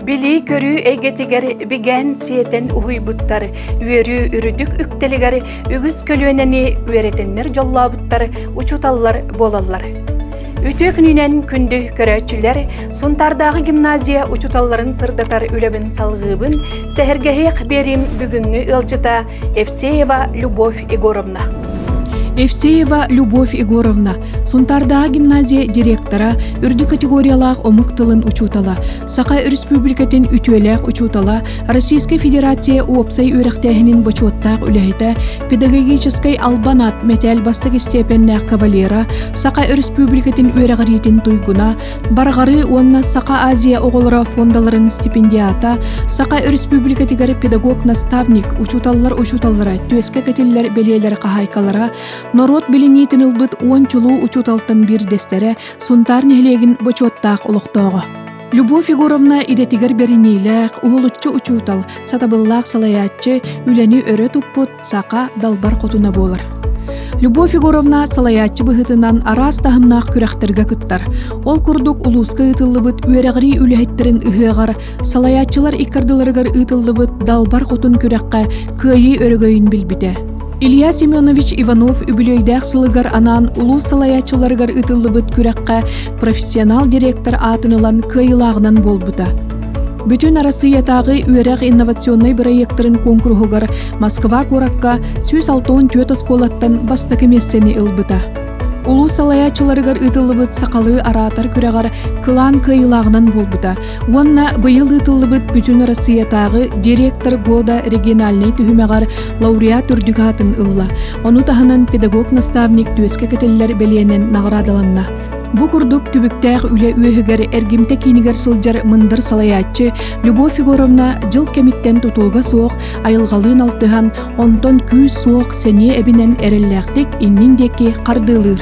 Билии-көрүү эйгэтигэр бигээн сиэтэн уһуйбуттар, үөрүү үрдүк үктэлигэр үгүс көлүөнэни үөрэтэннэр дьоллообуттар учууталлар буолаллар. Үтүө күнүнэн күндү көрөөччүлэр, Сунтаардааҕы гимназия учууталларын сырдатар үлэбин салҕыыбын, сэһэргэһиэх биэриим бүгүҥҥү ыалдьыта Евсеева Любовь Егоровна. Евсеева Любовь Егоровна, Сунтаардааҕы гимназия директора, үрдүк категориялаах омук тылын учуутала, Саха Өрөспүүбүлүкэтин үтүөлээх учуутала, Российскай Федерация уопсай үөрэхтээһинин бочуоттаах үлэһитэ, педагогическай албан аат мэтээл бастакы степеннээх кавалера, Саха Өрөспүүбүлүкэтин үөрэҕириитин туйгуна, Барҕарыы уонна Саха Азия оҕолоро фондаларын стипендиата, Саха Өрөспүүбүлүкэтигэр педагог-наставник, учууталлар учууталлара, түөскэ кэтиллэр бэлиэлэр хаһаайкалара, норуот билиниитин ылбыт уон чулуу учууталтан биирдэстэрэ, Сунтаар нэһилиэгин бочуоттаах олохтооҕо. Любовь Егоровна идэтигэр бэриниилээх, уһулуччу учуутал, сатабыллаах салайааччы, үлэни өрө туппут саха далбар хотуна буолар. Любовь Егоровна салайааччы быһыытынан араас таһымнаах күрэхтэргэ кыттар. Ол курдук улууска ыытыллыбыт үөрэҕирии үлэһиттэрин ыһыаҕар, салайааччылар иккардыларыгар ыытыллыбыт Далбар хотун күрэххэ кыайыы өрөгөйүн билбитэ. Илья Семенович Иванов үбүлүөйдээх сылыгар анаан улуус салайааччыларыгар ыытыллыбыт күрэххэ профессионал директор аатын ылан кыайыылааҕынан буолбута. Бүтүн Арассыыйатааҕы үөрэх инновационнай бырайыактарын куонкуруһугар Москва куоракка 164 оскуолаттан бастакы миэстэни ылбыта. Улуус салайааччыларыгар ыытыллыбыт сахалыы араатар күрэҕэр кылаан кыайыылааҕынан буолбута уонна быйыл ыытыллыбыт Бүтүн Арассыыйатааҕы «Директор года» региональнай түһүмэҕэр лауреат үрдүк аатын ылла. Ону таһынан педагог-наставник түөскэ кэтиллэр бэлиэнэн наҕараадаланна. Бу курдук түбүктээх үлэ үөһүгэр эргимтэ киинигэр сылдьар мындыр салайааччы Любовь Егоровна дьыл кэмиттэн тутулуга суох айылҕалыын алтыһан, онтон күүс-суох сэниэ эбинэн эрэллээхтик иннин диэки хардыылыыр.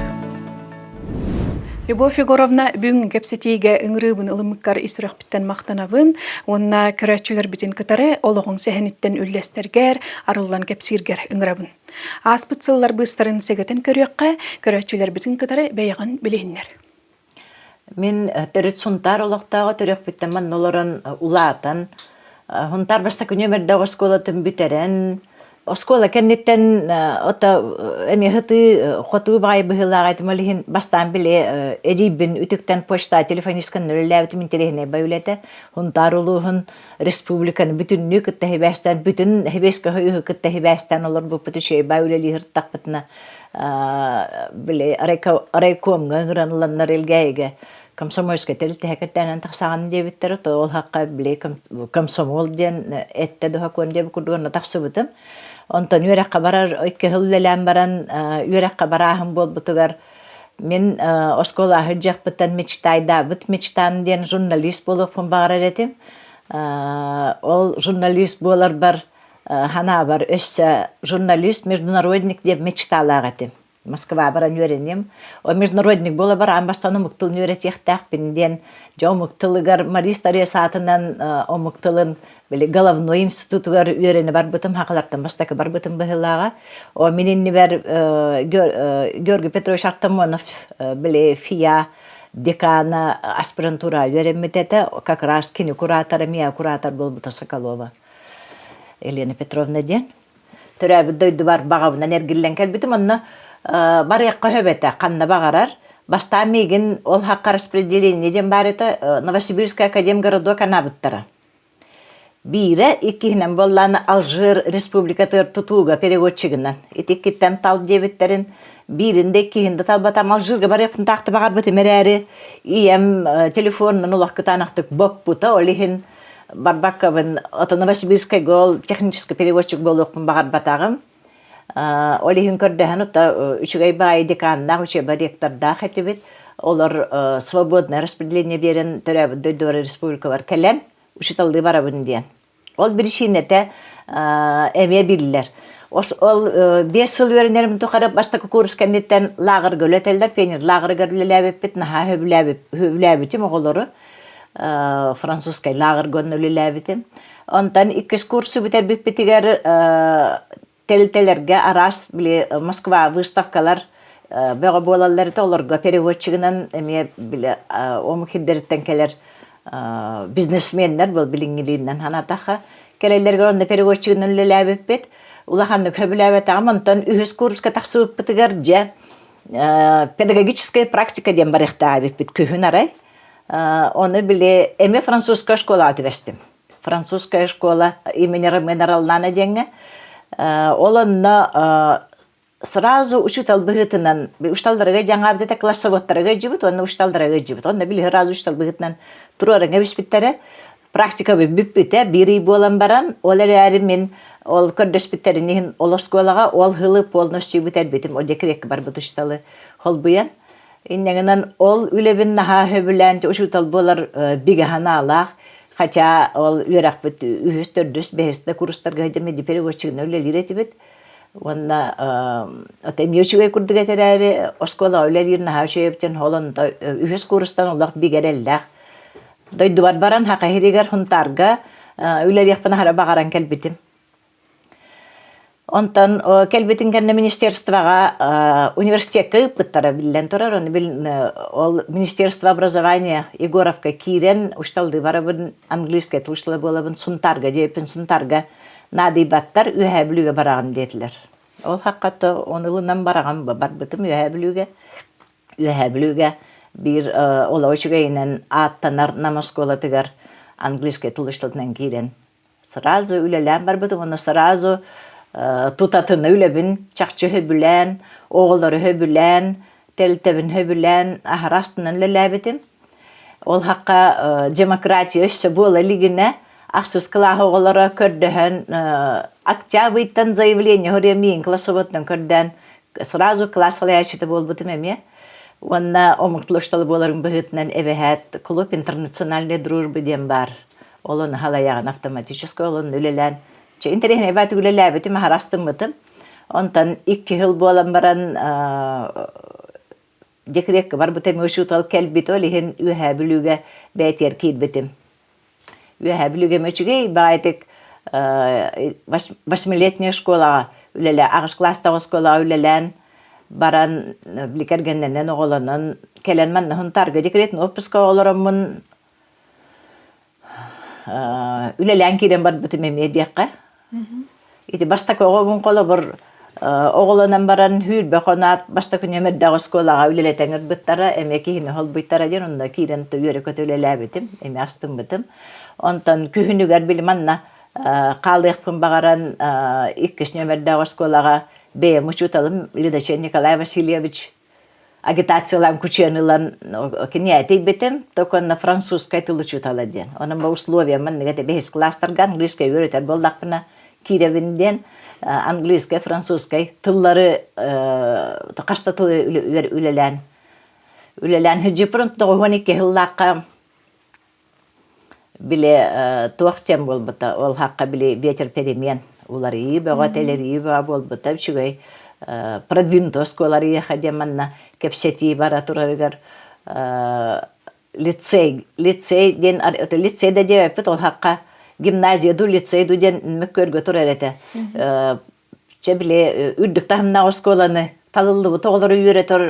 Любовь Егоровна бүгүн кэпсэтиигэ ыҥырыыбын ылыммыккар ис сүрэхпиттэн махтанабын уонна көрөөччүлэрбитин кытары олоҕуҥ сэһэниттэн үллэстэргэр, арыллан кэпсииргэр ыҥырабын. Ааспыт сыллар быыстарын сэгэтэн көрүөххэ, көрөөччүлэрбитин кытары бэйэҕин билиһиннэр. Мин төрүт Сунтаар олохтооҕо төрүөхпүттэн манна олорон улаатан, Сунтаар бастакы нүөмэрдээх оскуолатын бүтэрэн, оскуола кэнниттэн ото эмиэ сытыы хотуу баҕайы быһыылаах этим, ол иһин бастаан били эдьиийбин үтүктэн почта телефонистканан үлэлээбитим интэриэһинэй бай үлэтэ. Сунтаар улууһун республиканы бүтүннүү кытта сибээстээн, бүтүн Сэбиэскэй Союһу кытта сибээстээн олорбуппут үчүгэй бай үлэлии сырыттахпытына били райкомҥа ыҥыран ыланнар Элгээйигэ комсомольскай тэрилтэһэ кэрдээнэн тахсаҕын диэбиттэрэ, то ол хахха били комсомол диэн эттэ дохокуон диэбит курдук онно тахсыбытым. Онтон үөрэххэ барар икки сыл үлэлээн баран үөрэххэ барааһын буолбутугар мин оскуола сылдьыахпыттан мечтайдаабыт мечтам диэн журналист буолуохпун баҕарар этим. Ол журналист буоларбар ханаабар өссө журналист международник диэн мечталаах этим. Москва баран үөрэним. О международник буола бараан бастаан омук тылын үөрэтиэхтээхпин диэн дьэ омук тылыгар Марис Торез аатынан омук тылын били головной институтугар үөрэнэ барбытым, хахалартан бастакы барбытым быһыылааҕа. О мин иннибэр Георгий Петрович Артамонов били ФИА декана аспирантура үөрэммит этэ, как раз кини куратор эмиэ куратор буолбута Соколова Елена Петровна диэн. Төрөөбүт дойдубар баҕабынан эргиллэн кэлбитим, онно барыахха сөп этэ, ханна баҕарар. Бастаан миигин ол хакка распределение диэн баар этэ, Новосибирскай академгородок анаабыттара. Биирэ, иккиһинэн буоллаҕына Алжир республикатыгар тутууга переводчигынан. Ити иккиттэн тал диэбиттэрин биирин да иккиһин да талбатам Алжирга барыахпын таахта баҕарбытым эрээри, ийэм телефонунан олох кытаанахтык боппута, ол иһин барбаккабын ото Новосибирскайга ол технический переводчик буолуохпун баҕарбатаҕым. Ол иһин көрдөһөн ото үчүгэй баайы деканнаах, учебный ректордаах этибит. Олор свободное распределение биэрэн төрөөбүт дойдубар республикабар кэлэн учууталлыы барабын диэн. Ол биричиинэтэ эмиэ биллэр. Ол 5 сыл үөрэнэрим тухары бастакы курс кэнниттэн лааҕырга үлэтэллэр, пионер лааҕырыгар үлэлээбиппит, наһаа сөбүлээбитим оҕолору. Французскай лааҕырга онно үлэлээбитим. Онтон иккис курсу бүтэрбиппитигэр тэрилтэлэргэ араас били Москва выставкалар бөҕө буолаллар этэ, олорго переводчигынан эмиэ били омук сирдэриттэн кэлэр. бизнесменнэр был билиҥҥилиинэн санаатахха кэлэллэригэр онно переводчигынан үлэлээбиппит. Улаханнык сөбүлээбэтэҕим. Онтон үһүс курска тахсыбыппытыгар дьэ педагогическая практика диэн барыахтаах эбиппит күһүн арай. Ону били эмиэ французская школаҕа түбэстим. Французская школа имени Ромена Роллана диэҥҥэ. Ол онно сразу учуутал быһыытынан учууталларыгар дьаҥаабыт этэ классоводтарыгар дьыбыт уонна учууталларыгар дьыбыт онно били сразу учуутал быһыытынан туруоран кэбиспиттэрэ практика бүппүтэ биир ый буолан баран ол эрээри мин ол көрдөспүттэрин иһин ол оскуолаҕа ол сылы полностью бүтэрбитим ол декреккэ барбыт учууталы холбуйан инньэ ол үлэбин наһаа сөбүлээн учуутал буолар бигэ санаалаах хотя ол үөрэхпит үһүс төрдүс бэһис да курстарга сылдьан переводчигынан үлэлиир этибит Уонна ото эмиэ үчүгэй курдук этэ эрээри, оскуолаҕа үлэлиир наһаа үчүгэй эбитин ол онто үһүс курстан олох бигэ эрэллээх. Дойдубар баран Саха сиригэр Сунтаарга үлэлиэхпин аһара баҕаран кэлбитим. Онтон кэлбитин кэннэ министерствоҕа университекка ыыппыттара биллэн турар. Ону ол Министерство образования Егоровка киирэн учууталлыы барабын, английскай учуутала буолабын, Сунтаарга диэбиппин Сунтаарга наадыйбаттар Үөһээ Бүлүүгэ бараҕын диэтилэр. Ол хакката ону ылынан бараҕын барбытым Үөһээ Бүлүүгэ. Үөһээ Бүлүүгэ биир олоҕу үчүгэйинэн ааттанар Нам оскуолатыгар английскай тыл учууталынан киирэн сразу үлэлээн барбытым уонна сразу тутатына үлэбин чахчы сөбүлээн, оҕолору сөбүлээн, тэрилтэбин сөбүлээн аһара астынан үлэлээбитим. Ол хакка демократия өссө буола илигинэ ахсыс кылаас оҕолоро көрдөһөн октябрьтан заявление хоруйа миин классовоттан көрдөөн сразу класс салайааччыта буолбутум эмиэ. Уонна омук тылы буоларын быһыытынан эбэһээт клуб интернациональной дружбы диэн баар. Ол ону халайаҕын автоматически ол онно үлэлээн чэ интэриэһинэй баатык үлэлээбитим аһара астыммытым. Онтон икки сыл буолан баран Декреккэ барбыта эмиэ учуутал кэлбит, ол иһин Үөһээ Бүлүүгэ бэйэтигэр киирбитим. Үөһээ Бүлүүгэ эмиэ үчүгэй баҕайытык восьмилетняя школаҕа үлэлээ, аҕыс кылаастаах оскуолаҕа үлэлээн баран, били кэргэннэнэн, оҕолонон кэлэн манна Сунтаарга декретный отпуска олороммун үлэлээн киирэн барбытым эмиэ диэххэ. Ити бастакы оҕобун холобур оҕолонон баран сүүрбэ хоноот бастакы нүөмэрдээх оскуолаҕа үлэлэтэн ырбыттара, эмиэ киһини холбуйтара диэн онно киирэн үөрэ-көтө үлэлээбитим, эмиэ астыммытым. Онтон күһүнүгэр били манна хаалыахпын баҕаран иккис нүөмэрдээх оскуолаҕа бэйэм учууталым Лидочен Николай Васильевич агитациялаан кучуйан ылан кини этийбитим, только на французскай тыл учуутала диэн. Онон бу условия маннык этэ бэһис класстарга английскай үөрэтэр буоллахпына киирэбин диэн английскай, французскай тыллары хаста тылы үлэлээн үлэлээн сылдьыппын 92 сыллаахха Били туох диэн буолбута, ол хахха били ветер перемен уларыйыы бөҕө, тэлэрийии бөҕө буолбута үчүгэй продвинутый оскуола арыйыаха диэн манна кэпсэтии бара турарыгар лицей, лицей диэн лицей да диэбэппит ол хахха гимназия дуу лицей дуу диэн мөккүөргэ турар этэ. Чэ били үрдүк таһымнаах оскуоланы талыллыбыт оҕолору үөрэтэр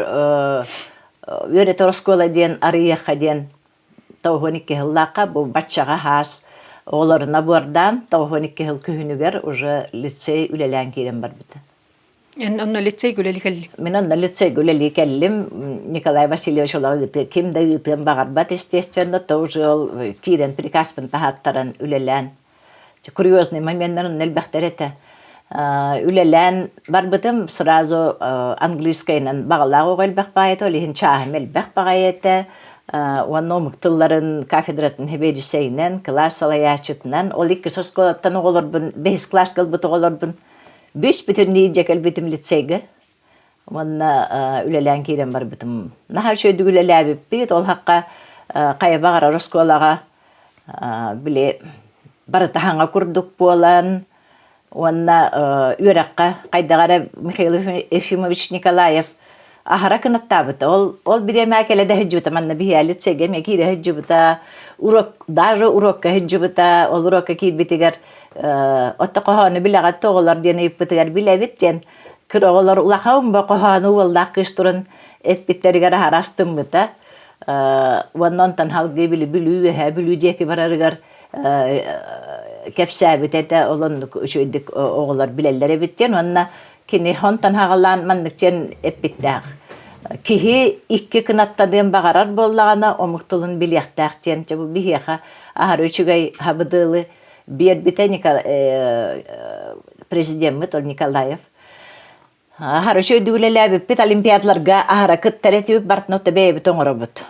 үөрэтэр оскуола диэн арыйыахха диэн 92 сыллаахха бу баччаҕа хаас оҕолоруна буордаан 92 сыл күһүнүгэр уже лицей үлэлээн киирэн барбыта. Эн онно лицейгэ үлэлии кэллиҥ? Мин онно лицейгэ үлэлии кэллим. Николай Васильевич олоҕу ыытыы, ким да ыытыан баҕарбат, естественно, то уже ол киирэн приказпын таһааттаран үлэлээн курьезный моменнарын элбэхтэр этэ. Үлэлээн барбытым сразу английскайынан баҕалаах оҕо элбэх баҕайы этэ, ол иһин чааһым элбэх баҕайы этэ. Уонна омук тылларын кафедратын сэбиэдиссэйинэн, кылаас салайааччытынан, ол иккис оскуолаттан оҕолорбун, бэһис кылааска ылбыт оҕолорбун бүүс-бүтүннүү илдьэ кэлбитим лицейгэ. Уонна үлэлээн киирэн барбытым. Наһаа үчүгэйдик үлэлээбиппит. Ол хахха хайа баҕарар оскуолаҕа били барыта хаҥа курдук буолан уонна үөрэххэ хайдах эрэ Михаил Ефимович Николаев аһара кынаттаабыта. Ол ол бириэмэ кэлэ да сылдьыбыта. Манна биһиэхэ лицейгэ эмиэ киирэ сылдьыбыта. Урок даже урокка сылдьыбыта. Ол урокка киирбитигэр отто хоһоону билэҕит оҕолор диэн ыйыппытыгар билэбит диэн Кыра оҕолор улахан хоһоону уоллаах кыыс туран эппиттэригэр аһара астыммыта. Уонна онтон салгыы били Бүлүү үөһээ Бүлүү диэки барарыгар кэпсээбит этэ, ол оннук үчүгэйдик оҕолор билэллэр эбит диэн уонна кини онтон хаҕалаан маннык диэн эппиттээх. Киһи икки кынаттаныан баҕарар буоллаҕына омук тылын билиэхтээх диэн чэ бу биһиэхэ аһары үчүгэй хабыдыалы биэрбитэ президеммит ол Николаев. Аһары үчүгэйдик үлэлээбиппит олимпиадаларга аһара кыттар этибит барытын отто бэйэбит оҥоробут.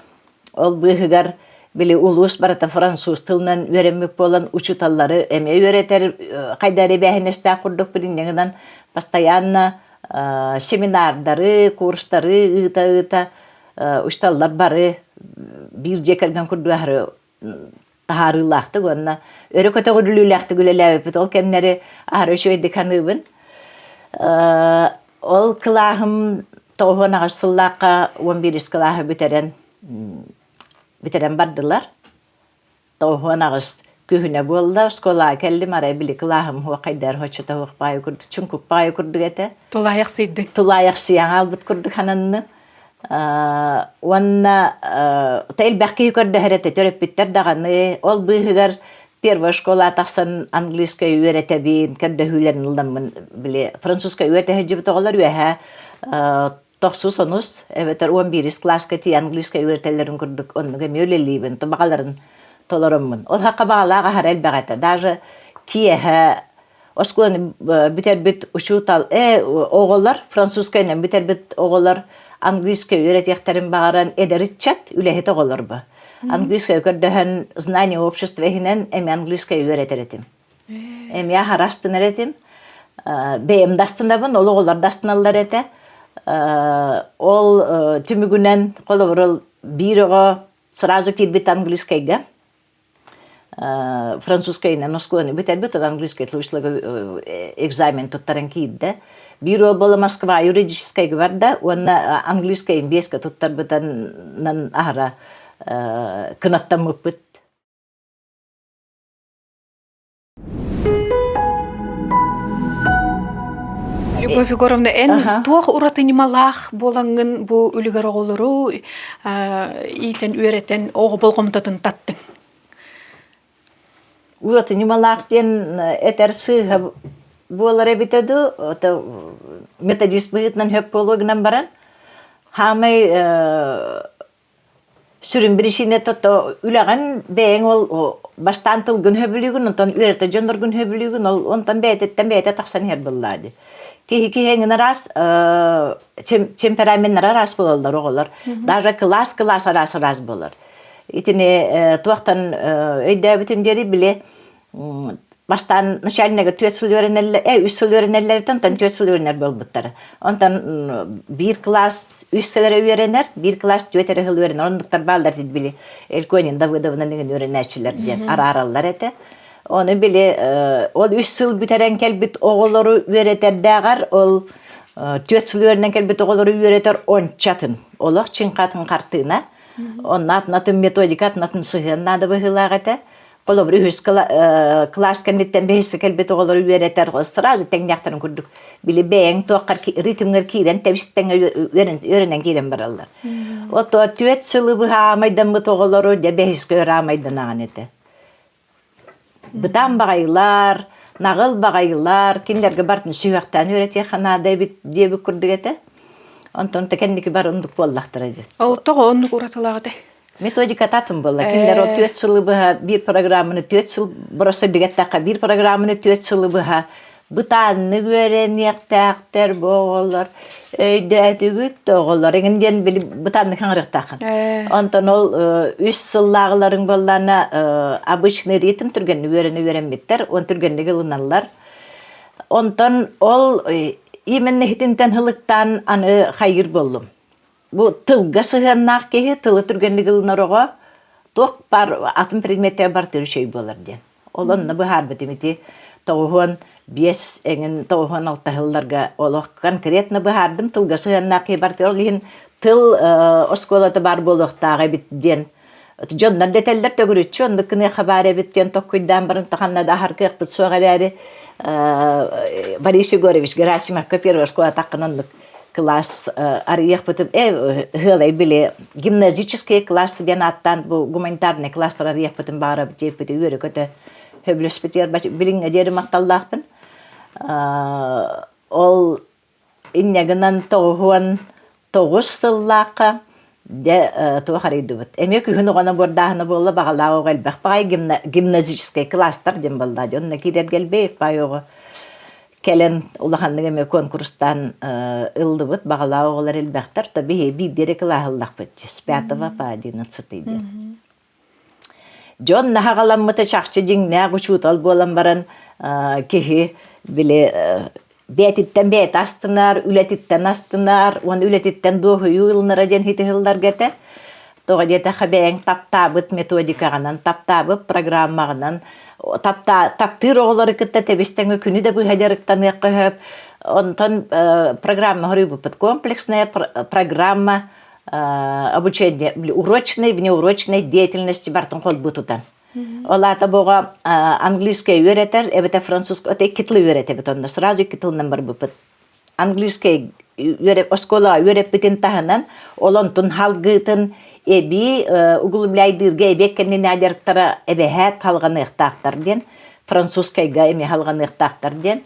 Ол быыһыгар били улуус барыта француз тылынан үөрэммит буолан учууталлары эмиэ үөрэтэр хайда эрэ эбээһинэстээх курдук билиҥҥинэн постоянно семинардары, курстары ыыта-ыыта учууталлар бары биир дьиэ кэргэн курдук аһары таһаарыылаахтык уонна өрө көтөҕүллүүлээхтик үлэлээбиппит. Ол кэмнэри аһары үчүгэйдик саныыбын. Ол кылааһым 98 сыллаахха 11 кылааһы бүтэрэн бүтэрэн бардылар. 98 күһүнэ буолла, оскуолаҕа кэллим, арай били кылааһым хуохайдар хоччото хуох курдук, чуҥкук баайы курдук этэ. Тулаайахсыйдыҥ. Тулаайахсыйан хаалбыт курдук сананным. Уонна элбэх киһи көрдөһөр этэ, төрөппүттэр даҕаны. Ол быыһыгар первая школа тахсан английскай үөрэтэбин, көрдөһүүлэрин ыламмын, били французскай үөрэтэ сылдьыбыт оҕолор үөһэ тохсус онус эбэтэр 11 кылааска тиийэ английскай үөрэтэллэрин курдук оннук эмиэ үлэлиибин, баҕаларын толороммун. Ол хакка баҕалаах аһара элбэх этэ. Даже киэһэ оскуоланы бүтэрбит учуутал оҕолор французскайынан бүтэрбит оҕолор английскай үөрэтиэхтэрин баҕаран эдэр ыччат үлэһит оҕолор бу. Английскай көрдөһөн знание общества иһинэн эмиэ английскай үөрэтэр этим. Эмиэ аһара астынар этим. Бэйэм да астынабын, ол оҕолор да астыналлар этэ. Ол түмүгүнэн холобур биир оҕо сразу киирбит английскайга французскайынан оскуоланы бүтэрбит, ол английскай тылга экзамен туттаран киирдэ. Биир уол буола Москва юридическайга барда уонна английскайын биэскэ туттарбытынан аһара кынаттаммыппыт. Любовь Егоровна, эн туох ураты ньымалаах буолаҥҥын бу үлүгэр оҕолору иитэн үөрэтэн оҕо болҕомтотун таттыҥ? Ураты ньымалаах диэн этэр сыыһа буолар эбитэ дуу, методист быһыытынан сөп буолуо гынан баран, хаамай Сүрүн биричиинэтэ то үлэҕин бэйэҥ ол бастаан тылгын сөбүлүүгүн, онтон үөрэтэ дьонноргун сөбүлүүгүн, ол онтон бэйэтиттэн бэйэтэ тахсан иһэр буоллаа дии. Киһи киһи эҥин араас темпераменнара араас буолаллар оҕолор. Даже кылаас кылаас араас араас буолар. Итини туохтан өйдөөбүтүм диэри били Бастаан начальнига түөрт сыл үөрэнэллэр, үс сыл үөрэнэллэриттэн онтон түөрт сыл үөрэнэр буолбуттара. Онтон биир кылаас үс сыл эрэ үөрэнэр, биир кылаас түөрт эрэ сыл үөрэнэр. Оннуктар бааллар диит били Эльконин Давыдовна деген үөрэнээччилэр диэн араараллар этэ. Ону били ол үс сыл бүтэрэн кэлбит оҕолору үөрэтэрдээҕэр ол түөрт сыл үөрэнэн кэлбит оҕолору үөрэтэр ончатын, олох чыҥхатын хартыына. Онно атын методика атын сыһыан наада быһыылаах этэ. Холобур, үһүс кылаас кэнниттэн бэһискэ кэлбит оҕолору үөрэтэр сразу тэҥнээхтэрин курдук били бэйэҥ туоххар ритмҥэр киирэн тэбис-тэҥҥэ үөрэнэн киирэн бараллар. Ото түөрт сылы быһа аамайдаммыт оҕолору дьэ бэһискэ өр аамайданаҕын этэ. Бытаан баҕайылар, наҕыл баҕайылар, кинилэргэ барытын сүһүөхтээн үөрэтиэххэ наада эбит диэбит курдук этэ. Онтон кэнники бары оннук буоллахтара дьэ. Ол тоҕо оннук уратылаах этэй? Методиката атын буолла. Кинилэр ол түөрт сылы быһа биир программаны түөрт сыл просто дигэттэххэ биир программаны түөрт сылы быһа бытааннык үөрэниэхтээхтэр бу оҕолор өйдөөтүгүт оҕолор эҥин диэн били бытааннык хаҥырыахтааххын. Онтон ол үс сыллааҕыларыҥ буоллаана обычный ритм түргэнник үөрэнэ үөрэммиттэр, он түргэнник ылыналлар. Онтон ол именно итинтэн һылыктаан аны хайыыр буоллум. Бу тылга сыһыаннаах киһи тылы түргэнник ылынар оҕо туох баар атын предметтэр барытыгар үчүгэй буолар диэн. Ол онно быһаарбытым ити 95 эҥин 96 сылларга олох конкретно быһаардым тылга сыһыаннаах киһи барытыгар ол иһин тыл оскуолата баар буолуохтаах эбит диэн дьоннор да этэллэр төгүрүччү оннук гыныахха баар эбит диэн токкуйдаан баран ханна да аһар кыахпыт суох эрээри Борис Егорович Герасимовка первая школа таххын оннук. Класс арыйыахпытын ыһыалай били гимназический класс диэн ааттаан бу гуманитарный класстар арыйыахпытын баҕарабыт диэппити үөрэ-көтө сөбүлэспитигэр билиҥҥэ диэри махталлаахпын. Ол инньэ гынан 99 сыллаахха дьэ туох арыйдыбыт. Эмиэ күһүн оҕоно буордааһына буолла баҕалаах оҕо элбэх баҕайы гимназическай класстар диэн буолла. Онно киирэргэ элбэх баҕайы оҕо кэлэн улаханнык эмиэ куонкурустаан ыллыбыт. Баҕалаах оҕолор элбэхтэр. То биһи биирдии эрэ кылааһы ыллахпыт. С пятого по одиннадцатый диэн. Дьон наһаҕаламмыта чахчы дьиҥнээх учуутал буолан баран киһи били бэйэтиттэн бэйэтэ астынар, үлэтиттэн астынар уонна үлэтиттэн дуоһуйуу ылынара диэн хитиһилларга этэ. Тоҕо диэтэххэ бэйэҥ таптаабыт методикаҕынан, таптаабыт программаҕынан, таптыыр оҕолору кытта тэбис-тэҥҥэ күнү да быһа дьарыктаныахха сөп. Онтон программа хоруйбуппут комплексная программа обучение урочной, внеурочной деятельности бартын холбуу тутан. Ол аата буга английскай үөрэтэр, эбэтэр французскай, это икки тылы үөрэтэбит онно, сразу икки тылынан барбыппыт. Английскай оскуолаҕа үөрэппитин таһынан, ол онтун халгыытын эбии углубляйдыырга эбиэк кэннинээ дьарыктара эбэһээт халҕаныахтаахтар диэн, французскайга эмиэ халҕаныахтаахтар диэн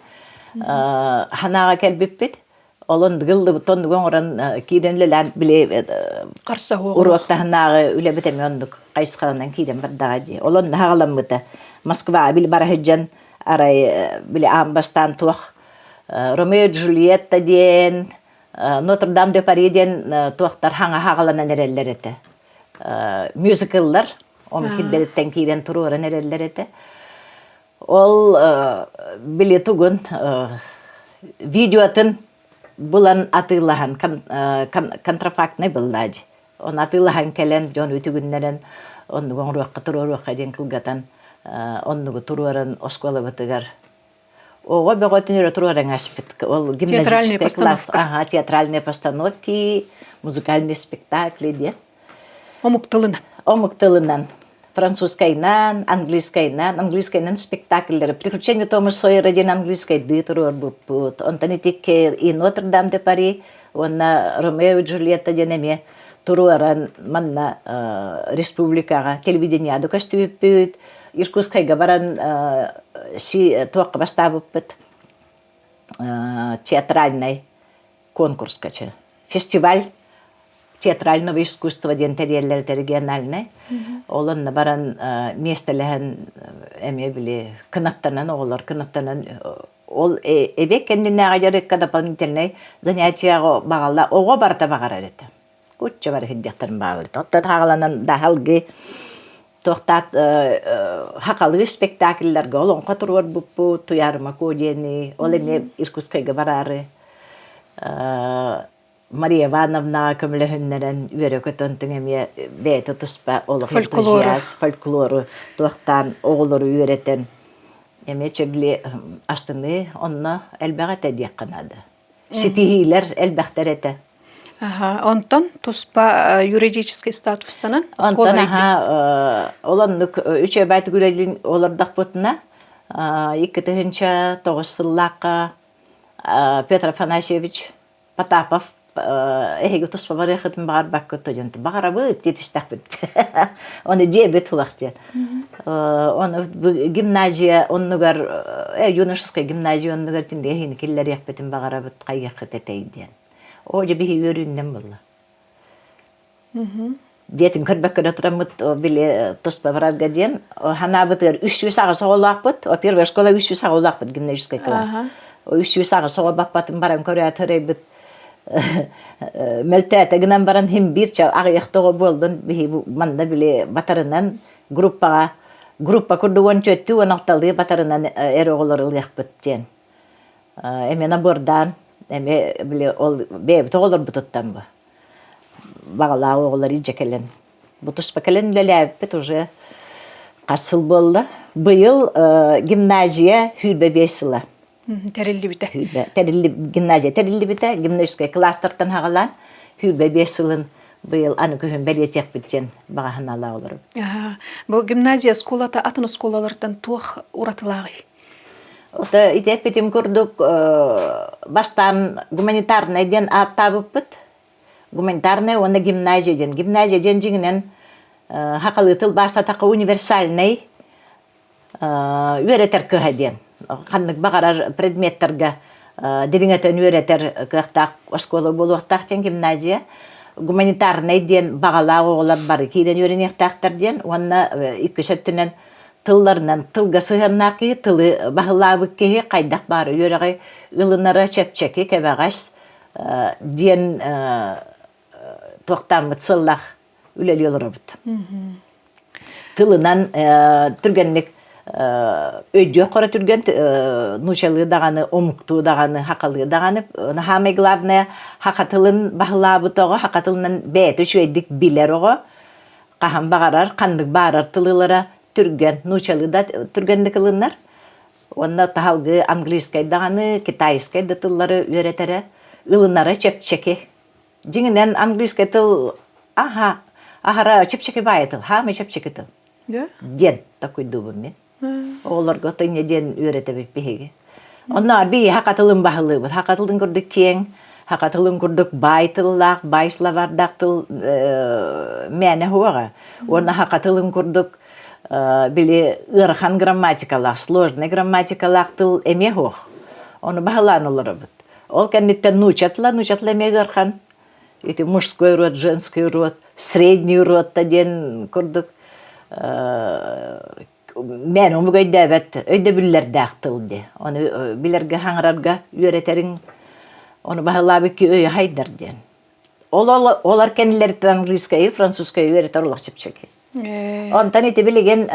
ханаҕа кэлбиппит. Ол оннук оннук оҥорон киирэн үлэлээн били уруок таһынааҕы үлэбит эмиэ оннук хайысхаланан киирэн бардаҕа дии. Ол онно хаҕаламмыта. Москваҕа били бара сылдьан арай били аан бастаан туох Ромео Джульетта диэн Нотр-Дам де Пари диэн туохтар хаҥа хаҕаланан эрэллэр этэ. Мюзикллар омук сирдэриттэн киирэн туруоран эрэллэр этэ. Ол били тугун видеотын булан атыылаһан контрафактный быллаадь. Оны атыылаһан кэлэн дьон үтүгүннэрэн оннугу оҥоруохха туруоруохха диэн кылгатан оннугу туруоран оскуолабытыгар оҕо бөҕөтүн өрө туруоран аспыт. Ол гимназический класс, ага, театральные постановки, музыкальные спектакли диэн. Омук тылынан. Омук тылынан. Французскайынан, английскайынан, английскайынан спектакльлары «Приключения Тома Сойера» диэн английскайдыы туруорбуппут. Онтон итикке «И Нотр-Дам де Пари» уонна «Ромео и Джульетта» диэн эмиэ туруоран манна республикаҕа телевидениеда көстүбүппүт. Иркутскайга баран туохха бастаабыппыт театральнай конкурска фестиваль театрального искусства диэн тэрийэллэр этэ региональнай. Ол онно баран миэстэлэһэн эмиэ били кынаттанан оҕолор кынаттанан ол эбиэт кэннинээҕи дьарыкка дополнительнай занятияҕа баҕалла оҕо барыта баҕарар этэ. Кучча бары сылдьахтарын баҕалар. Оттон хааланан даһалгы туохтаат хахалыы спектакльларга олоҥхо туруорбуппут Туйаарыма Куо диэни ол эмиэ Иркутскайга бараары Мария Ивановнаҕа көмөлөһүннэрэн үөрэ-көтөн түҥ эмиэ бэйэтэ туспа олох энтузиаст фольклору туохтаан оҕолору үөрэтэн эмиэ чэбили астыныы онно элбэх этэ диэххэ наада. Ситиһиилэр элбэхтэр этэ. Аха, онтон туспа юридический статустанан Онтон аха ол оннук үчүгэй үлэлин олордохпутуна 2009 сыллаахха Петр Афанасьевич Потапов эһиги туспа барыаххытын баҕарбаккыт диэн баҕарабыт дии түстэхпит ону дьиэбит улах диэн ону гимназия оннугар юношескай гимназия оннугар тиндиэһини киллэриэхпитин баҕарабыт хайыаххыт этэй диэн оо дьэ биһи үөрүүннэн буолла Диэтин көрбөккө да тураммыт били туспа барарга диэн ханаабытыгар 308 оҕолоохпут. О первая школа 308 оҕолоохпут гимназическай класс. 308 оҕо баппатын баран көрөөт ырайбыт мөлтөөтө гынан баран хим биир аҕыйах тоҕо буолдун биһи манна били батарынан группаҕа группа курдук он түөттүү он алталыы батарынан эр оҕолор ылыахпыт диэн эмиэ набордаан эмиэ били ол бэйэбит оҕолорбутуттан бу баҕалаах оҕолор илдьэ кэлэн бу туспа кэлэн үлэлээбиппит уже хас сыл буолла быйыл гимназия 25 сыла тэриллибитэ гимназия тэриллибитэ гимназическай класстартан хаҕалаан 25 сылын быйыл аны күһүн бэлиэтиэхпит диэн баҕа санаалаах олоробут бу гимназия оскуолата атын оскуолалартан туох уратылааҕый? Ото ити эппитим курдук бастаан гуманитарнай диэн ааттаабыппыт. Гуманитарнай уонна гимназия диэн. Гимназия диэн дьиҥинэн хахалыы тылбаастатахха универсальнай үөрэтэр кыһа диэн. Ханнык баҕарар предметтарга дириҥэтэн үөрэтэр кыахтаах оскуола буолуохтаах диэн гимназия. Гуманитарнай диэн баҕалаах оҕолор бары киирэн үөрэниэхтээхтэр диэн уонна иккис өттүнэн тылларынан тылга сыһыаннаах киһи тылы баһылаабыт киһи хайдах баар үөрэҕи ылынара чэпчэки, кэбэҕэс диэн туохтааммыт сыллаах үлэлии олоробут. Тылынан түргэнник өйдүөх хоро түргэн нуучалыы даҕаны, омуктуу даҕаны, хахалыы даҕаны. Самое главное, хаха тылын баһылаабыт оҕо, хаха тылынан бэйэтэ үчүгэйдик билэр оҕо хаһан баҕарар, ханнык баарар тылылара түргэн, нуучалыы да түргэнник ылынар. Уонна таһалгыы английскай даҕаны, китайскай да тыллары үөрэтэрэ, ылынара чэпчэки. Дьиҥинэн английскай тыл аха аһара чэпчэки баайы тыл, хаамый чэпчэки тыл диэн такуйдуубун мин. Оҕолорго тынньа диэн үөрэтэбит биһиги. Онно би хака тылын баһылыыбыт. Хака тылын курдук киэҥ, хака тылын курдук баай тыллаах, баай словардаах тыл мээнэ хуоҕа. Уонна хака тылын курдук били ыарахан грамматикалаах, сложный грамматикалаах тыл эмиэ суох. Ону баһылаан олоробут. Ол кэнниттэн нууча тыла, нууча тыла эмиэ ыарахан. Ити мужской род, женский род, средний род диэн курдук мээнэ омук өйдөөбөт өйдөбүллэрдээх тыл дии. Ону билэргэ, хаҥарарга үөрэтэриҥ, ону баһылаабыт киһи өйө хайдар диэн. Ол олор кэннилэриттэн английскайы, французскайы үөрэтэр олох чэпчэки. Онтон ити билигин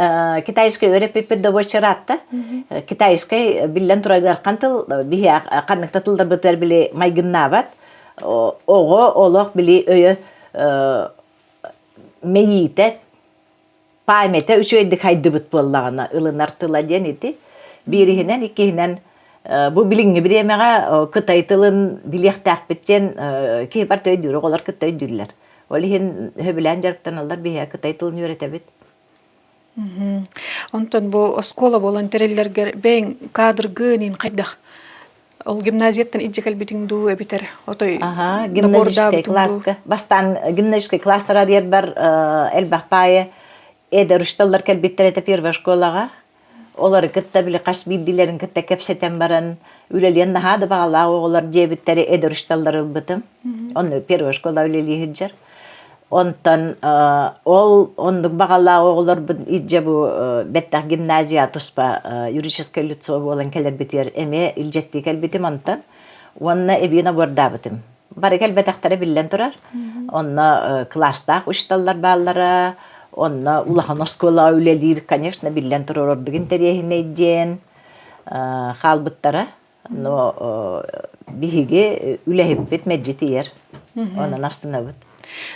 китайскай үөрэппиппит добуоччараатта. Китайскай биллэн турар ыарахан тыл, биһи ханнык да тылларбытыгар били майгыннаабат. Оҕо олох били өйө мэйиитэ памята үчүгэйдик хайдыбыт буоллаҕына ылынар тыла диэн ити. Биириһинэн, иккиһинэн бу билиҥҥи бириэмэҕэ кытай тылын билиэхтээхпит диэн киһи барыта өйдүүр, оҕолор кытта өйдүүллэр. Ол иһин сөбүлээн дьарыктаналлар биһиэхэ кытай тылын үөрэтэбит. Онтон бу оскуола буолан тэриллэргэр бэйэҥ кадргын хайдах ол гимназияттан илдьэ кэлбитиҥ дуу эбитэр отой Аха, гимназическай класска. Бастаан гимназическай класстар арыйарбар элбэх паайа эдэр учууталлар кэлбиттэр этэ первая школаҕа. Олору кытта били хас биирдиилэрин кытта кэпсэтэн баран үлэлиэн наһаа да баҕалаах оҕолор диэбиттэри эдэр учууталлары ылбытым. Онно первая школа үлэлии сылдьар. Онтон ол оннук баҕалаах оҕолорбун илдьэ бу бэттэх гимназия туспа юридическое лицо буолан кэлэрбитигэр эмиэ илдьэттии кэлбитим онтон уонна эбии набордаабытым. Бары кэлбэтэхтэрэ биллэн турар. Онно кылаастаах учууталлар бааллара, онно улахан оскуолаҕа үлэлиир, конечно, биллэн турар ордук интэриэһинэй диэн хаалбыттара. Но биһиги үлэһиппит мэлдьи тиийэр. Онон астынабыт.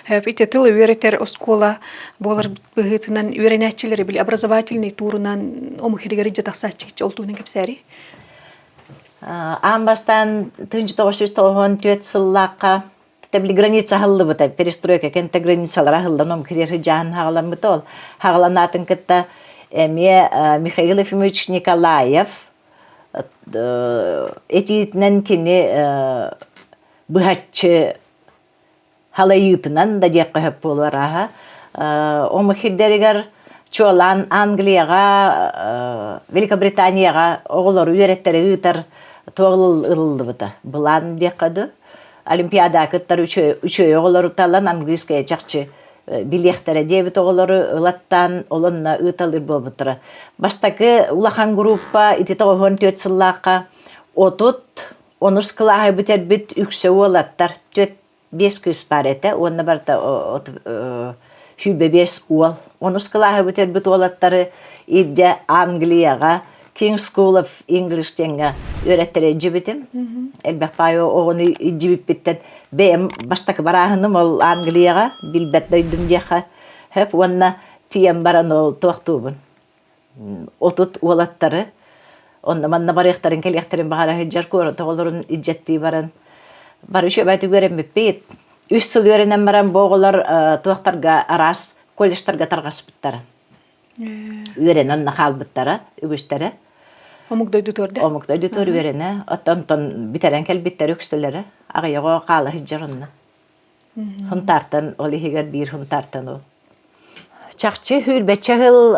Ити тыл үөрэтэр оскуола буолар быһыытынан үөрэнээччилэри били образовательный туурунан омук иһигэр илдьэ тахсааччы ол туһунан кэпсээри. Аан бастаан 1994 сыллаахха Тэбили граница аһыллыбыта, перестройка кэнтэ границалара аһыллан ом кириэр сыдьаан хаҕаламмыта ол. Хаҕаланаатын кытта эмиэ Михаил Ефимович Николаев этиитинэн кини быһаччы халайыытынан да диэххэ сөп буолуо арааһа. Омук сирдэригэр чуолаан Англияҕа, Великобританияҕа оҕолору үөрэттэрэ ыытар туох ылыллыбыта. Былаан диэххэ дуу. Олимпиада кыттар үчүгэй оҕолору талан английская чахчы билиэхтэрэ диэбит оҕолору ылаттаан олонно ыыталыыр буолбуттара. Бастакы улахан группа ити 94 сыллаахха 30 онус кылааһы бүтэрбит үксэ уолаттар түөрт биэс кыыс баар этэ уонна барыта 25 уол. Онус кылааһы бүтэрбит уолаттары илдьэ Англияҕа King School of English диэҥҥэ үөрэттэрэ илдьибитим. Элбэх баай оҕону илдьибиппиттэн бэйэм бастакы барааһыным ол Англияҕа билбэт дойдум диэххэ сөп уонна тиийэн баран ол туохтуубун 30 уолаттары онно манна барыахтарын кэлиэхтэрин баҕара сылдьар куорат оҕолорун илдьэттии баран бары үчүгэйдик үөрэммиппит. Үс сыл үөрэнэн баран бу оҕолор туохтарга араас колледжтарга тарҕаспыттара. Үөрэнэн онно хаалбыттара үгүстэрэ. Омук дойдутугар да? Омук дойдутугар үөрэнэ. Оттон онтон бүтэрэн кэлбиттэр үксүлэрэ. Аҕыйах оҕо хаала сылдьар онно. Хунтаартан ол иһигэр биир хунтаартан ол. Чахчы сүүрбэччэ сыл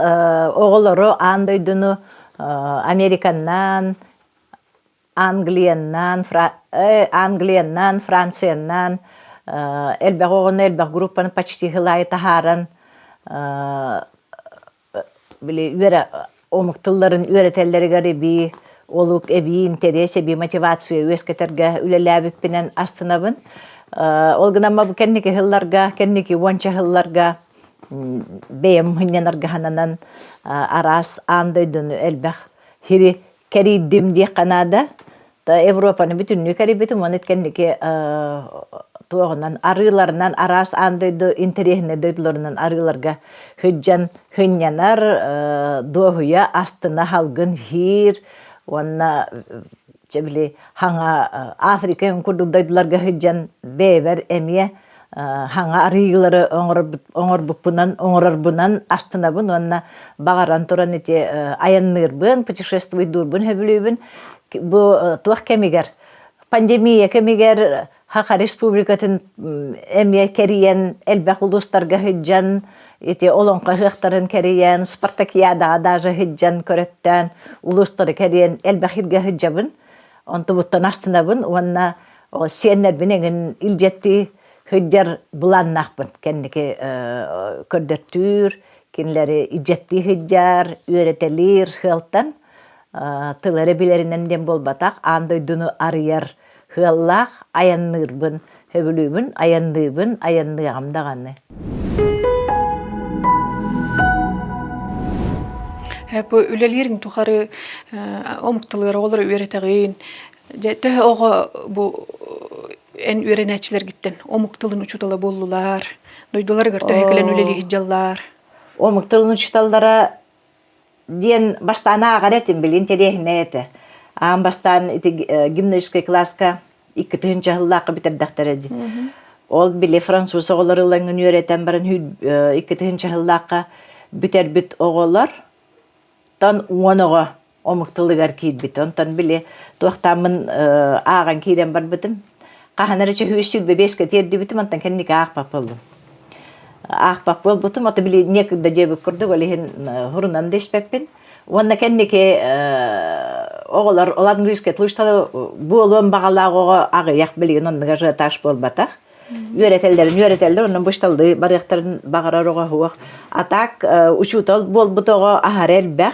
оҕолору аан дойдуну Американнаан, Англияннаан, Англияннаан, Францияннаан элбэх оҕону элбэх группаны почти сыл аайы таһааран били үөрэ омук тылларын үөрэтэллэригэр эбии олук эбии интэриэс эбии мотивация үөскэтэргэ үлэлээбиппинэн астынабын. Ол гынан бу кэнники сылларга, кэнники уонча сылларга бэйэм мунньанарга сананан араас аан дойдуну элбэх сири кэрийдим диэххэ наада. Европаны бүтүннүү кэрийбитим уонна кэнники туоҕунан арыыларынан араас аан дойду интэриэһинэй дойдуларынан арыыларга сылдьан сынньанар, дуоһуйа, астына салгын сиир уонна чэ били хаҥа Африка курдук дойдуларга сылдьан бэйэбэр эмиэ хаҥа арыылары оҥорбуппунан оҥорорбунан астынабын уонна баҕаран туран ити айанныырбын, путешествуйдуурбун сөбүлүүбүн. Бу туох кэмигэр пандемия кэмигэр Саха Республикатын эмиэ кэрийэн элбэх улуустарга сылдьан ити олоҥхо ыһыахтарын кэрийэн спартакиадаҕа даже сылдьан көрөттөөн улуустары кэрийэн элбэх сиргэ сылдьабын. Онтубуттан астынабын уонна сиэннэрбин эҥин илдьэттии сылдьар былааннаахпын. Кэнники көрдөттүүр, кинилэри илдьэттии сылдьар, үөрэтэлиир сыалтан тыл эрэ билэринэн диэн буолбатах, аан дойдуну арыйар сыаллаах айанныырбын сөбүлүүбүн, айанныыбын, айанныаҕым даҕаны. Бу үлэлиириҥ тухары омук тылыгар оҕолору үөрэтэҕин. Дьэ, төһө оҕо бу эн үөрэнээччилэргиттэн омук тылын учуутала буоллулар, дойдуларыгар төһө кэлэн үлэлии сылдьаллар? Омук тылын учууталлара диэн бастаан ааҕар этим, билин интэриэһинэй этэ. Аан бастаан ити гимназическай кылааска 2 тыһыынча сыллаахха бүтэрдэхтэрэ дии. Ол били француз оҕолору ылаҥҥын үөрэтэн баран 2 тыһыынча сыллаахха бүтэрбит оҕолор тон 10 оҕо омук тылыгар киирбит. Онтон били туохтааммын ааҕан киирэн барбытым. Хаһан эрэ 125-кэ тиэрдибитим, онтон кэнники аахпат буоллум. Аахпат буолбутум, ото били некогда диэбит курдук, ол иһин хурунан да испэппин. Уонна кэнники оҕолор ол английскай тылыштары буолуон баҕалаах оҕо аҕыйах билигин оннук ажиотаж буолбатах. Үөрэтэллэрин үөрэтэллэр, онон бышталлыы барыахтарын баҕарар оҕо суох. А так учуутал буолбут оҕо аһара элбэх.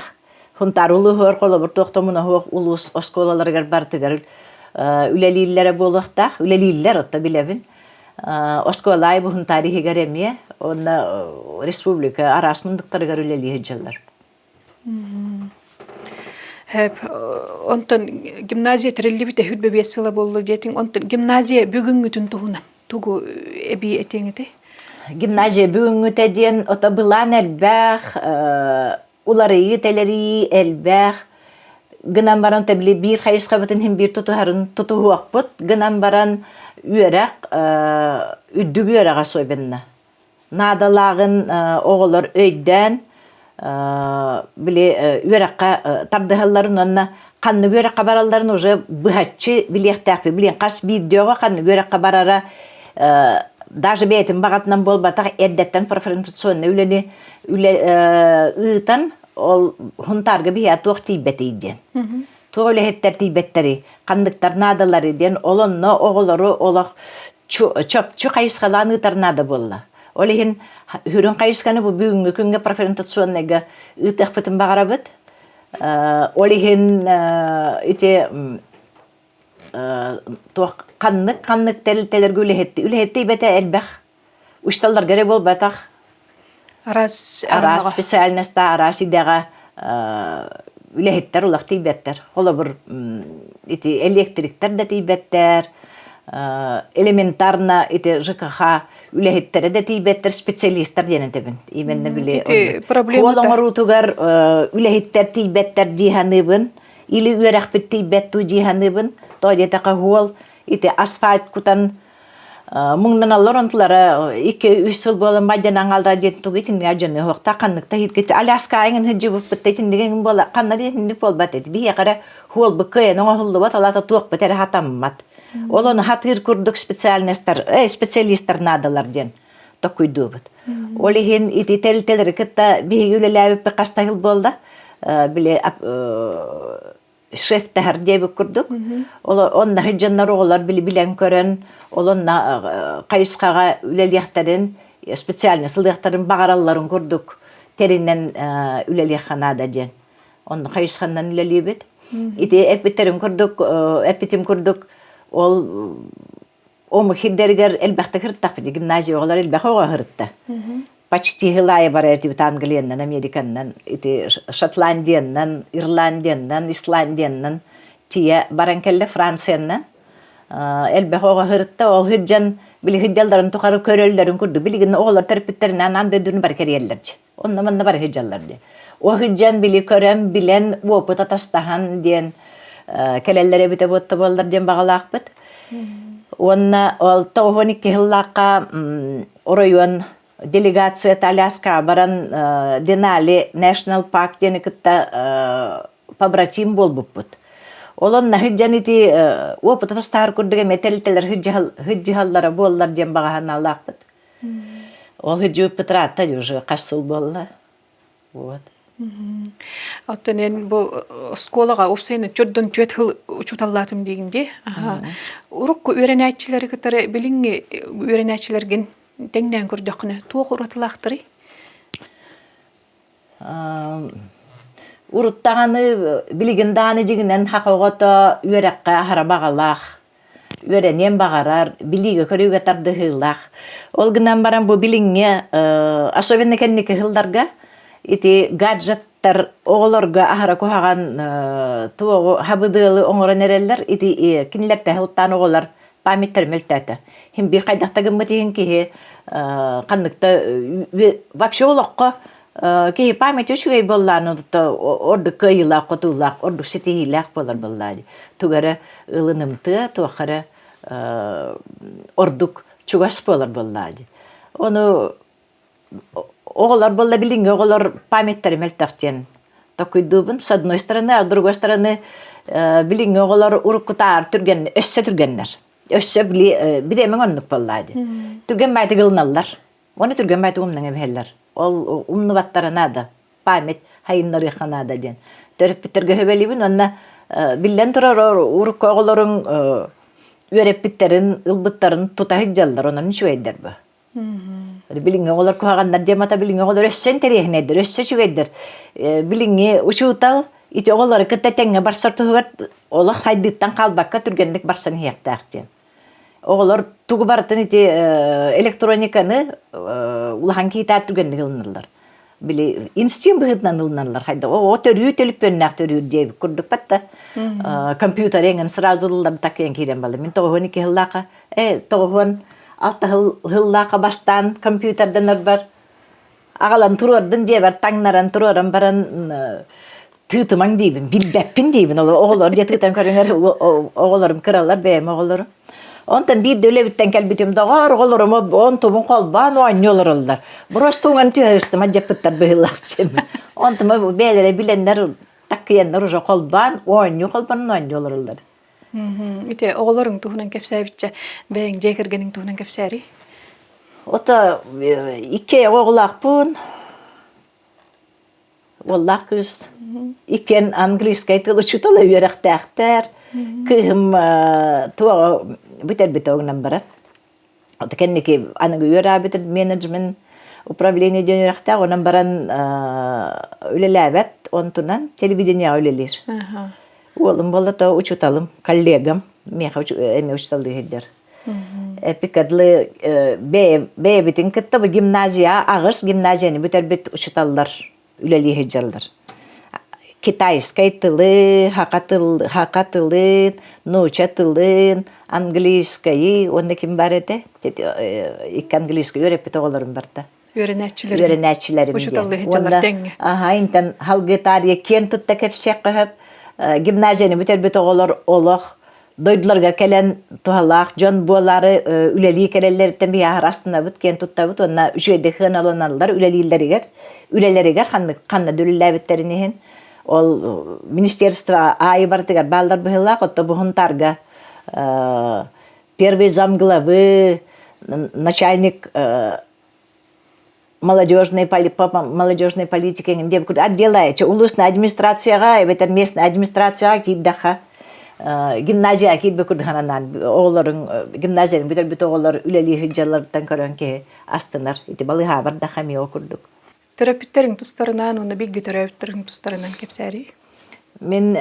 Хунтаар улууһугар холобур туох да омуна суох улуус оскуолаларыгар барытыгар үлэлииллэрэ буолуохтаах. Үлэлииллэр, отто билэбин. Оскуола аайы бу Хунтаар иһигэр эмиэ уонна республика араас муннуктарыгар үлэлии сылдьаллар. Онтон гимназия тэриллибитэ 25 сыла буолла диэтиҥ. Онтон гимназия бүгүҥҥүтүн туһунан тугу эбии этиэҥ этэй? Гимназия бүгүҥҥүтэ диэн ото былаан элбэх, уларыйыы-тэлэрийии элбэх. Гынан баран били биир хайысхабытын иһин биир тутуһарын тутуһуохпут. Гынан баран үөрэх үрдүк үөрэҕэ особенно наадалааҕын оҕолор өйдөөн били үөрэххэ тардыһалларын уонна ханнык үөрэххэ баралларын уже быһаччы билиэхтээхпит. Билин хас биирдии оҕо ханнык үөрэххэ барара даже бэйэтин баҕатынан буолбатах эрдэттэн профориентационнай үлэни үлэ ыытан ол Хунтаарга биһиэхэ туох тиийбэтий диэн. Туох үлэһиттэр тиийбэттэрий, ханныктар наадаларый диэн ол онно оҕолору олох чопчу хайысхалаан ыытар наада буолла. Ол иһин үрүҥ хайысханы бу бүгүҥҥү күҥҥэ профориентационнайга ыытыахпытын баҕарабыт. Ол иһин ити туох ханнык ханнык тэрилтэлэргэ үлэһитти үлэһиттийбэтэ элбэх Учууталларга эрэ буолбатах. Араас араас специальностаах, араас идэҕэ үлэһиттэр улах тиийбэттэр. Холобур, ити электриктэр да тиийбэттэр, элементарно ити ЖКХ үлэһиттэрэ да тиийбэттэр, специалистар диэн этэбин. Именно били Ити хуол оҥоруутугар үлэһиттэр тиийбэттэр дии саныыбын. Или үөрэхпит тиийбэт дуу дии саныыбын. Тоҕо диэтэххэ хуол ити асфальт кутан. Муҥнаналлар онтулара 2-3 сыл буолан бадьан аҥаалда диэн тугу итиннигэ дьону уһуохта ханнык да иһиргит Аляска эҥин сылдьыбыппыт да итинник эҥин буола ханна да итинник буолбат эти биһиэхэ эрэ хуолбут кыайан оҥоһуллубат ол аата туохпут эрэ хатаммат. Ол ону хатыыр курдук специальностар специалистар наадалар диэн токкуйдуубут. Ол иһин ити тэрилтэлэри кытта биһиги үлэлээбиппит хаста сыл буолла. Били шефтэһэр диэбит курдук. Ол онно сылдьаннар оҕолор били билэн көрөн, ол онно хайысхаҕа үлэлиэхтэрин, специальность ылыахтарын баҕаралларын курдук тэринэн үлэлиэххэ наада диэн. Онно хайысханан үлэлиибит. Ити эппиттэрин курдук, эппитим курдук, ол омук сирдэригэр элбэхтик сырыттахпыт. Гимназия оҕолор элбэх оҕо сырытта. Почти сыл барар этибит Англиянан, Американнан, ити Шотландиянан, Ирландиянан, Исландиянан тиийэ баран кэллэ Франциянан. Элбэх оҕо сырытта, ол сылдьан били сылдьалларын тухары көрөллөрүн курдук билигин оҕолор төрөппүттэринээн аан дойдуну бары кэрийэллэр дии. Онно манна бары сылдьаллар дии. Ол сылдьан били көрөн, билэн, опыт атастаһан диэн кэлэллэр эбитэ буотта буоллар диэн баҕалаахпыт. Уонна ол 92 сыллаахха оройуон делегацията Аляскаҕа баран Денали National Park диэни кытта побратим буолбуппут. Ол онно сылдьан ити опыт атастаһар курдук эмиэ тэрилтэлэр сылдьыһаллара буоллар диэн баҕа санаалаахпыт. Ол сылдьыбыппыт ыраатта уже хас сыл буолла. Вот. Оттон эн бу оскуолаҕа уопсайынан чордон түөрт сыл учууталлаатым диигин дии. Урукку үөрэнээччилэри кытары билиҥҥи үөрэнээччилэргин тэҥнээн көрдөххүнэ туох уратылаахтарый? Урут даҕаны билигин даҕаны дьиҥинэн саха оҕото үөрэххэ аһара баҕалаах үөрэниэн баҕарар, билиигэ-көрүүгэ тардыһыылаах. Ол гынан баран бу билиҥҥи, особенно кэнники сылларга ити гаджеттар оҕолорго аһара куһаҕан туоҕу хабыдыалы оҥорон эрэллэр. Ити кинилэртэн сылтаан оҕолор памяттара мөлтөөтө. Хин биир хайдах да гыммыт иһин киһи ханнык да вообще олоххо Киһи память үчүгэй буоллаан ордук кыайыылаах, хотуулаах, ордук ситиһиилээх буолар буоллаа дии. Тугу эрэ ылынымтыа, туох эрэ ордук чугас буолар буоллаа дии. Ону оҕолор буолла билиҥҥи оҕолор памяттара мөлтөх диэн токуйдуубун. С одной стороны, а с другой стороны билиҥҥи оҕолор уруккутааҕар түргэн, өссө түргэннэр. Өссө били бириэмэҥ оннук буоллаа дии. Түргэн баайтык ылыналлар. Уонна түргэн баайтык умнаҥа биһэллэр. Ол умнубаттара наада. Память хайыннарыахха наада диэн. Төрөппүттэргэ сөбөлүүбүн уонна биллэн турар урукку оҕолоруҥ үөрэппиттэрин, ылбыттарын тута сылдьаллар, онон үчүгэйдэр бу. Билиҥҥи оҕолор куһаҕаннар диэн мата билиҥҥи оҕолор өссө интэриэһинэйдэр, өссө үчүгэйдэр. Билиҥҥи учуутал ити оҕолору кытта тэҥҥэ барсар туһугар олох сайдыыттан хаалбакка түргэнник барсан иһиэхтээх диэн. Оҕолор тугу барытын ити электрониканы улахан киһитэ түгэнник ылыналлар. Били инстинкт быһыытынан ылыналлар хайда оҕо төрүү төлүппүөннээх төрүүр диэбит курдук да компьютер эҥин сразу ылыллар такыйан киирэн балла. Мин 92 сыллаахха 96 сыллаахха бастаан компьютерданарбар Аҕалан туруордум дьиэбэр таҥнаран туруоран баран тыытымаҥ диибин, билбэппин диибин. Оҕолор дьэ тыытан көрүҥэр оҕолорум кыралар бэйэм оҕолорум. Онтон биирдэ үлэбиттэн кэлбитим доҕоор оҕолорум онтубун холбоон оонньуу олороллор. Просто уҥан түһэрыстым адьаппыттар быһыылаах дьим. Онтума бэйэлэрэ билэннэр таккыйаннар уже холбоон оонньуу холбонон оонньуу олороллор. Ити оҕолоруҥ туһунан кэпсээбиччэ бэйэҥ дьиэ кэргэниҥ туһунан кэпсээри. Ото икки оҕолоохпун. Уоллаах кыыс. Иккиэн английскай тыл учуутала үөрэхтээхтэр. Кыыһым туоҕа бүтэрбитэ угунан барар. Ото кэнники аныгы үөрээбит менеджмент управление диэн үөрэхтээх онон баран үлэлээбэт онтунан телевидениеҕа үлэлиир. Уолум буолла то учууталым, коллегам миэхэ эмиэ учууталлыы сылдьар. Эпикадлы бэйэбитин кытта бу гимназия аҕыс гимназияны бүтэрбит учууталлар үлэлии сылдьаллар. Китайскай тылы, хака тыл, хака тылын, нууча тылын, английскайы уонна ким бар этэ? Икки английскай үөрэппит оҕолорум барда. Үөрэнээччилэрим. Үөрэнээччилэрим Учууталлыы сылдьаллар тэҥҥэ. Аха, интэн халгытаарыйа киэн тутта кэпсиэххэ сөп. Гимназияны бүтэрбит оҕолор олох. Дойдуларыгар кэлэн туһалаах дьон буолаары үлэлии кэлэллэриттэн биһи аһара астынабыт, киэн туттабыт уонна үчүгэйдик сыаналаналлар үлэлииллэригэр, үлэлэригэр ханнык ханна да үлэлээбиттэрин иһин. Ол министерство аайы барытыгар бааллар быһыылаах, оттон бу Һунтаарга первый замглавы, начальник молодежной, молодежной политики диэн отдела улуусна администрацияҕа эбэтэр местный администрацияҕа киирдэххэ гимназияҕа киирбит курдук анаан оҕолорун гимназияны бүтэрбит оҕолор үлэлии сылдьалларыттан көрөн киһи астынар ити балыыһаҕа бардахха эмиэ ол курдук. Төрөппүттэриҥ тустарынан уонна бииргэ төрөөбүттэриҥ тустарынан кэпсээрий. Мин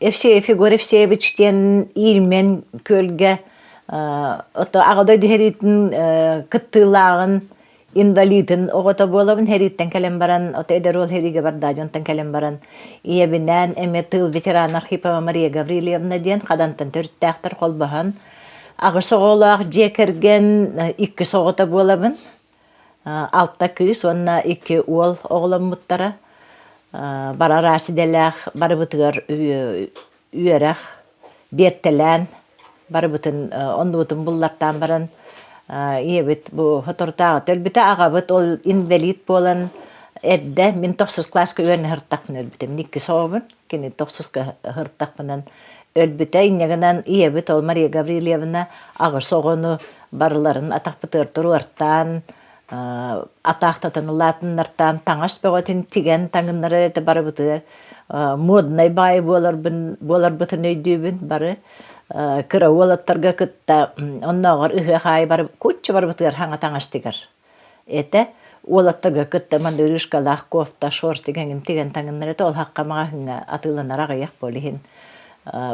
Евсеев Егор Евсеевич диэн Иилмен күөлгэ ото Аҕа дойду сэриитин кыттыылааҕын инвалидын оҕото буолабын. Сэрииттэн кэлэн баран, ото эдэр уол сэриигэ барда дьонтон кэлэн баран ийэбинээн эмиэ тыыл ветерана Архипова Мария Гаврильевна диэн Хадантан төрүттээхтэр холбоһон аҕыс оҕолоох дьиэ кэргэн иккис оҕото буолабын. Алта кыыс уонна икки уол оҕоломмуттара. Бары араас идэлээх барыбытыгар үөрэх биэртэлээн барыбытын оннубутун буллартаан баран ийэбит бу соторутааҕыта өлбүтэ. Аҕабыт ол инбэлиит буолан эрдэ мин тохсус кылааска үөрэнэ сырыттахпына өлбүтэ. Мин иккис оҕобун, кини тохсуска сырыттахпынан өлбүтэ. Инньэ гынан ийэбит ол Мария Гаврильевна аҕыс оҕону барыларын атахпытыгар туруортаан, атаахтатан улаатыннартаан таҥас бөҕөтүн тигэн таҥыннарар этэ барыбытыгар моднай баай буоларбын буоларбытын өйдүүбүн бары кыра уолаттарга кытта оннооҕор ыһыах аайы бары кучча барыбытыгар хаҥа таҥас тигэр этэ. Уолаттарга кытта мандарюшкалаах кофта, шортик эҥин тигэн таҥыннар этэ. Ол хахха маҕаһыыҥҥа атыыланар аҕыйах буол иһин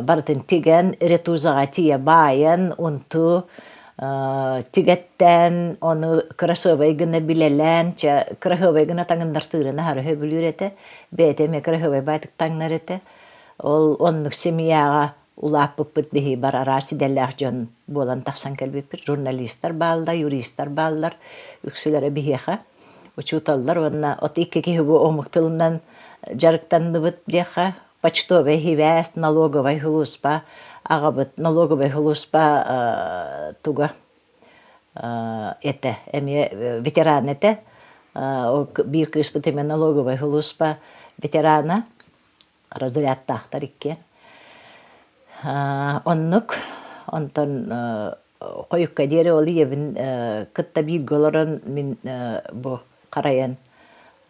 барытын тигэн, ретузаҕа тиийэ баайан, унтуу тигэттээн, ону кырасыабай гына билэлээн, чэ, кыраһыабай гына таҥыннартыырын аһары сөбүлүүр этэ. Бэйэтэ эмиэ кыраһыабай баайтык таҥнар этэ. Ол оннук семьяҕа улааппыппыт биһи бар араас идэлээх дьон буолан тахсан кэлбиппит. Журналистар бааллар, юристар бааллар, үксүлэрэ биһиэхэ учууталлар уонна от икки киһи бу омук тылынан дьарыктанныбыт диэххэ почтовай сибээс, налоговай сулууспа аҕабыт налоговай сулууспа туга этэ, эмиэ ветеран этэ. Биир кыыспыт эмиэ налоговай сулууспа ветерана разрядтаахтар иккиэн. Оннук онтон хойукка диэри ол ийэбин кытта бииргэ олорон мин бу харайан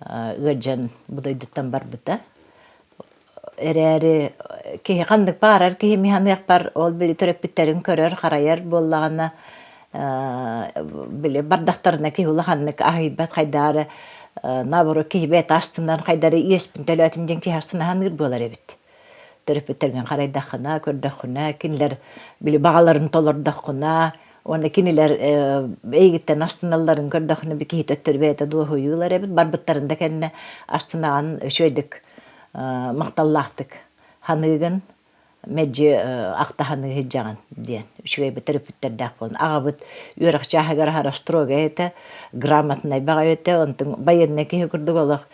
ыалдьан бу дойдуттан барбыта. Эрээри киһи ханнык баарар киһи миһаныахпар ол били төрөппүттэрин көрөр, харайар буоллаҕына били бардахтарына киһи улаханнык аһыйбат хайдаары наоборот киһи бэйэтэ астынан хайдары иэспин төлөөтүм диэн киһи астынаһаныыр буолар эбит. Төрөппүттэргин харайдаххына, көрдөххүнэ, кинилэр били баҕаларын толордоххуна уонна кинилэр эйигиттэн астыналларын көрдөххүнэ би киһи төттөрү бэйэтэ дуоһуйуулар эбит. Барбыттарын да кэннэ астынаҕын үчүгэйдик махталлаахтык ханыыгын мэлдьи ахтаһаныы сылдьаҕын диэн үчүгэйбит төрөппүттэрдээх буолан аҕабыт үөрэх чааһыгар аһара строгай этэ грамотнай баҕайы этэ онтон байыаннай киһи курдук олох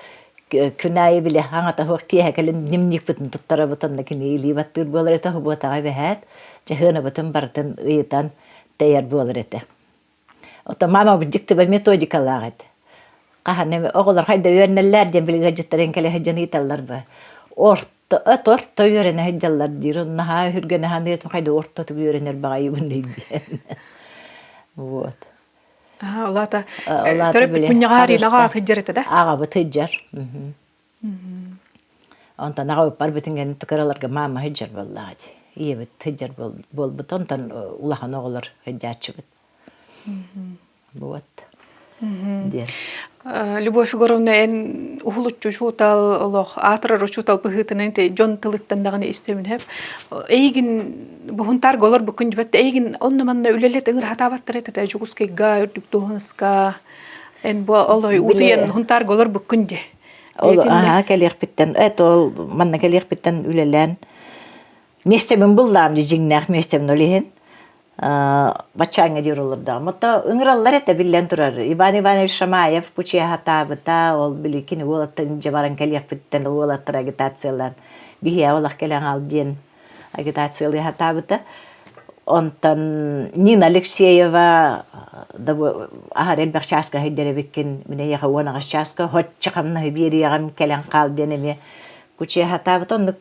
күн аайы били аҥата суох киэһэ кэлин дневникпытын туттарабыт онно кини илии баттыыр буолар этэ субуотаҕа эбэһээт чаһыанабытын барытын ыйытан тэйэр буолар этэ. Оттон мама дьиктибэ методикалаах этэ. Хаһан эми оҕолор хайда үөрэнэллэр диэн били ыалдьыттарын кэлэ сылдьан ыйыталлар ба. Орто эт орто үөрэнэ сылдьаллар диир. Наһаа үһүргэнэ саныытым хайда ортотук үөрэнэр баҕайыбын диэн. Вот. Улаата төрөппүт мунньаҕа Аринаҕа сылдьар этэ да? Аҕабыт сылдьар. Онтон аҕабыппар бүтүн кэннэ кыраларга маама сылдьар буоллаҕа дии. Ийэбит сылдьар буолбут, онтон улахан оҕолор сылдьааччыбыт. Вот диэн. Любовь Егоровна, эн уһулуччу учуутал, олох аатырар учуутал быһыытынан дьон тылыттан даҕаны истэбин хэп. Эйигин буһунтаарга олорбуккун дибэт, эйигин онно-манна үлэлэт ыҥыр хатаабаттар этэ Дьокуускайга, үрдүк дуоһунаска эн бу олой утуйан хунтаарга олорбуккун дии. Ол аһаа кэлиэхпиттэн, это ол манна кэлиэхпиттэн үлэлээн миэстэбин буллаам дии дьиҥнээх миэстэбин ол иһин баччааҥҥа диир олордоҕум. Ото ыҥыраллар этэ биллэн турар. Иван Иванович Шамаев пучиаһатаабыта, ол били кини уолаттарын дьэ баран кэлиэхпиттэн уолаттар агитациялаан биһиэхэ олох кэлэн аал диэн. Агитациялыы сатаабыта. Онтон Нина Алексеева аһар элбэх чааска сылдьар эбиккин, мин эйиэхэ 18 чааска хоччо хамнаһы биэриэҕим кэлэн хаал диэн эмиэ кучуйа сатаабыта. Оннук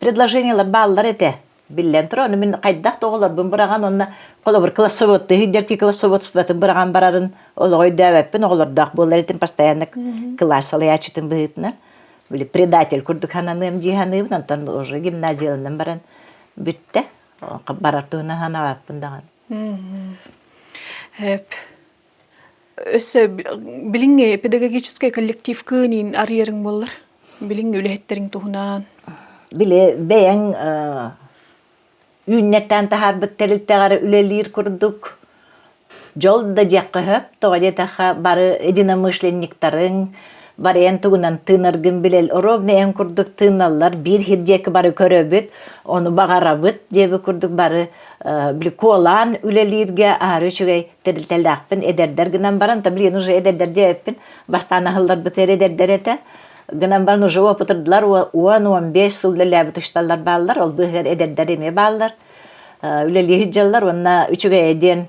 предложениелар бааллар этэ. Биллэн турар, ону мин хайдах да оҕолорбун быраҕан уонна холобур классоводтыы сылдьар киһи классоводствотын быраҕан барарын олоҕу өйдөөбөппүн, оҕолордоох буолар этим постоянно кылаас салайааччытын быһыытынан. Били предатель курдук сананыам дии саныыбын, онтон уже гимназияланан баран бүттэ. Барар туһунан санаабаппын даҕаны. Эп. Өссө билиҥҥи педагогическай коллектив кыынын арыйарыҥ буоллар? Билиҥҥи үлэһиттэриҥ туһунан. Били бэйэҥ үүннэттээн таһаарбыт тэрилтэҕэр үлэлиир курдук дьол да диэххэ сөп. Тоҕо диэтэххэ бары единомышленниктарыҥ бары эн тугунан тыынаргын билэл ровно эн курдук тыыналлар биир сир диэки бары көрөбүт ону баҕарабыт диэбит курдук бары били куолаан үлэлииргэ аһары үчүгэй тэрилтэлээхпин эдэрдэр гынан баран то билигин уже эдэрдэр диэбиппин бастаан аһылларбыт эрэ эдэрдэр этэ гынан баран уже опытырдылар 10-15 сыл үлэлээбит учууталлар бааллар ол быыһыгар эдэрдэр эмиэ бааллар үлэлии сылдьаллар уонна үчүгэйэ диэн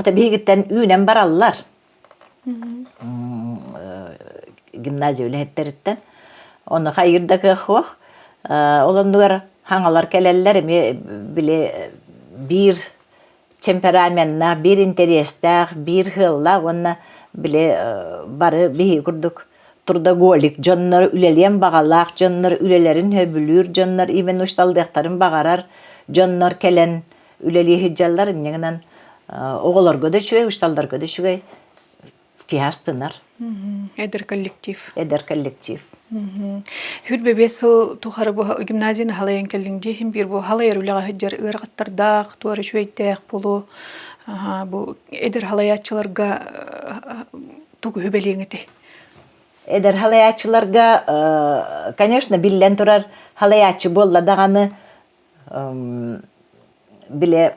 это биһигиттэн үүнэн бараллар гимназия үлэһиттэриттэн ону хайыыр да кыах суох ол оннугар хаҥалар кэлэллэр эмиэ били биир темпераменнаах, биир интэриэстээх, биир сыаллаах уонна били бары биһиги курдук трудоголик дьоннор, үлэлиэн баҕалаах дьоннор, үлэлэрин сөбүлүүр дьоннор, именно учууталлыахтарын баҕарар дьоннор кэлэн үлэлии сылдьаллар. Инньэ гынан оҕолорго да үчүгэй, учууталларга да үчүгэй киһи астынар. Эдэр коллектив. Эдэр коллектив. Хүрбэ биэс сыл тухары бу гимназияны халайан кэллиҥ дии биир бу халайар үлэҕэ сылдьар ыарахаттардаах, туора үчүгэйдээх буолуо бу эдэр халайааччыларга тугу сүбэлиэҥ этэй? Эдэр халайааччыларга, конечно, биллэн турар халайааччы буолла даҕаны биле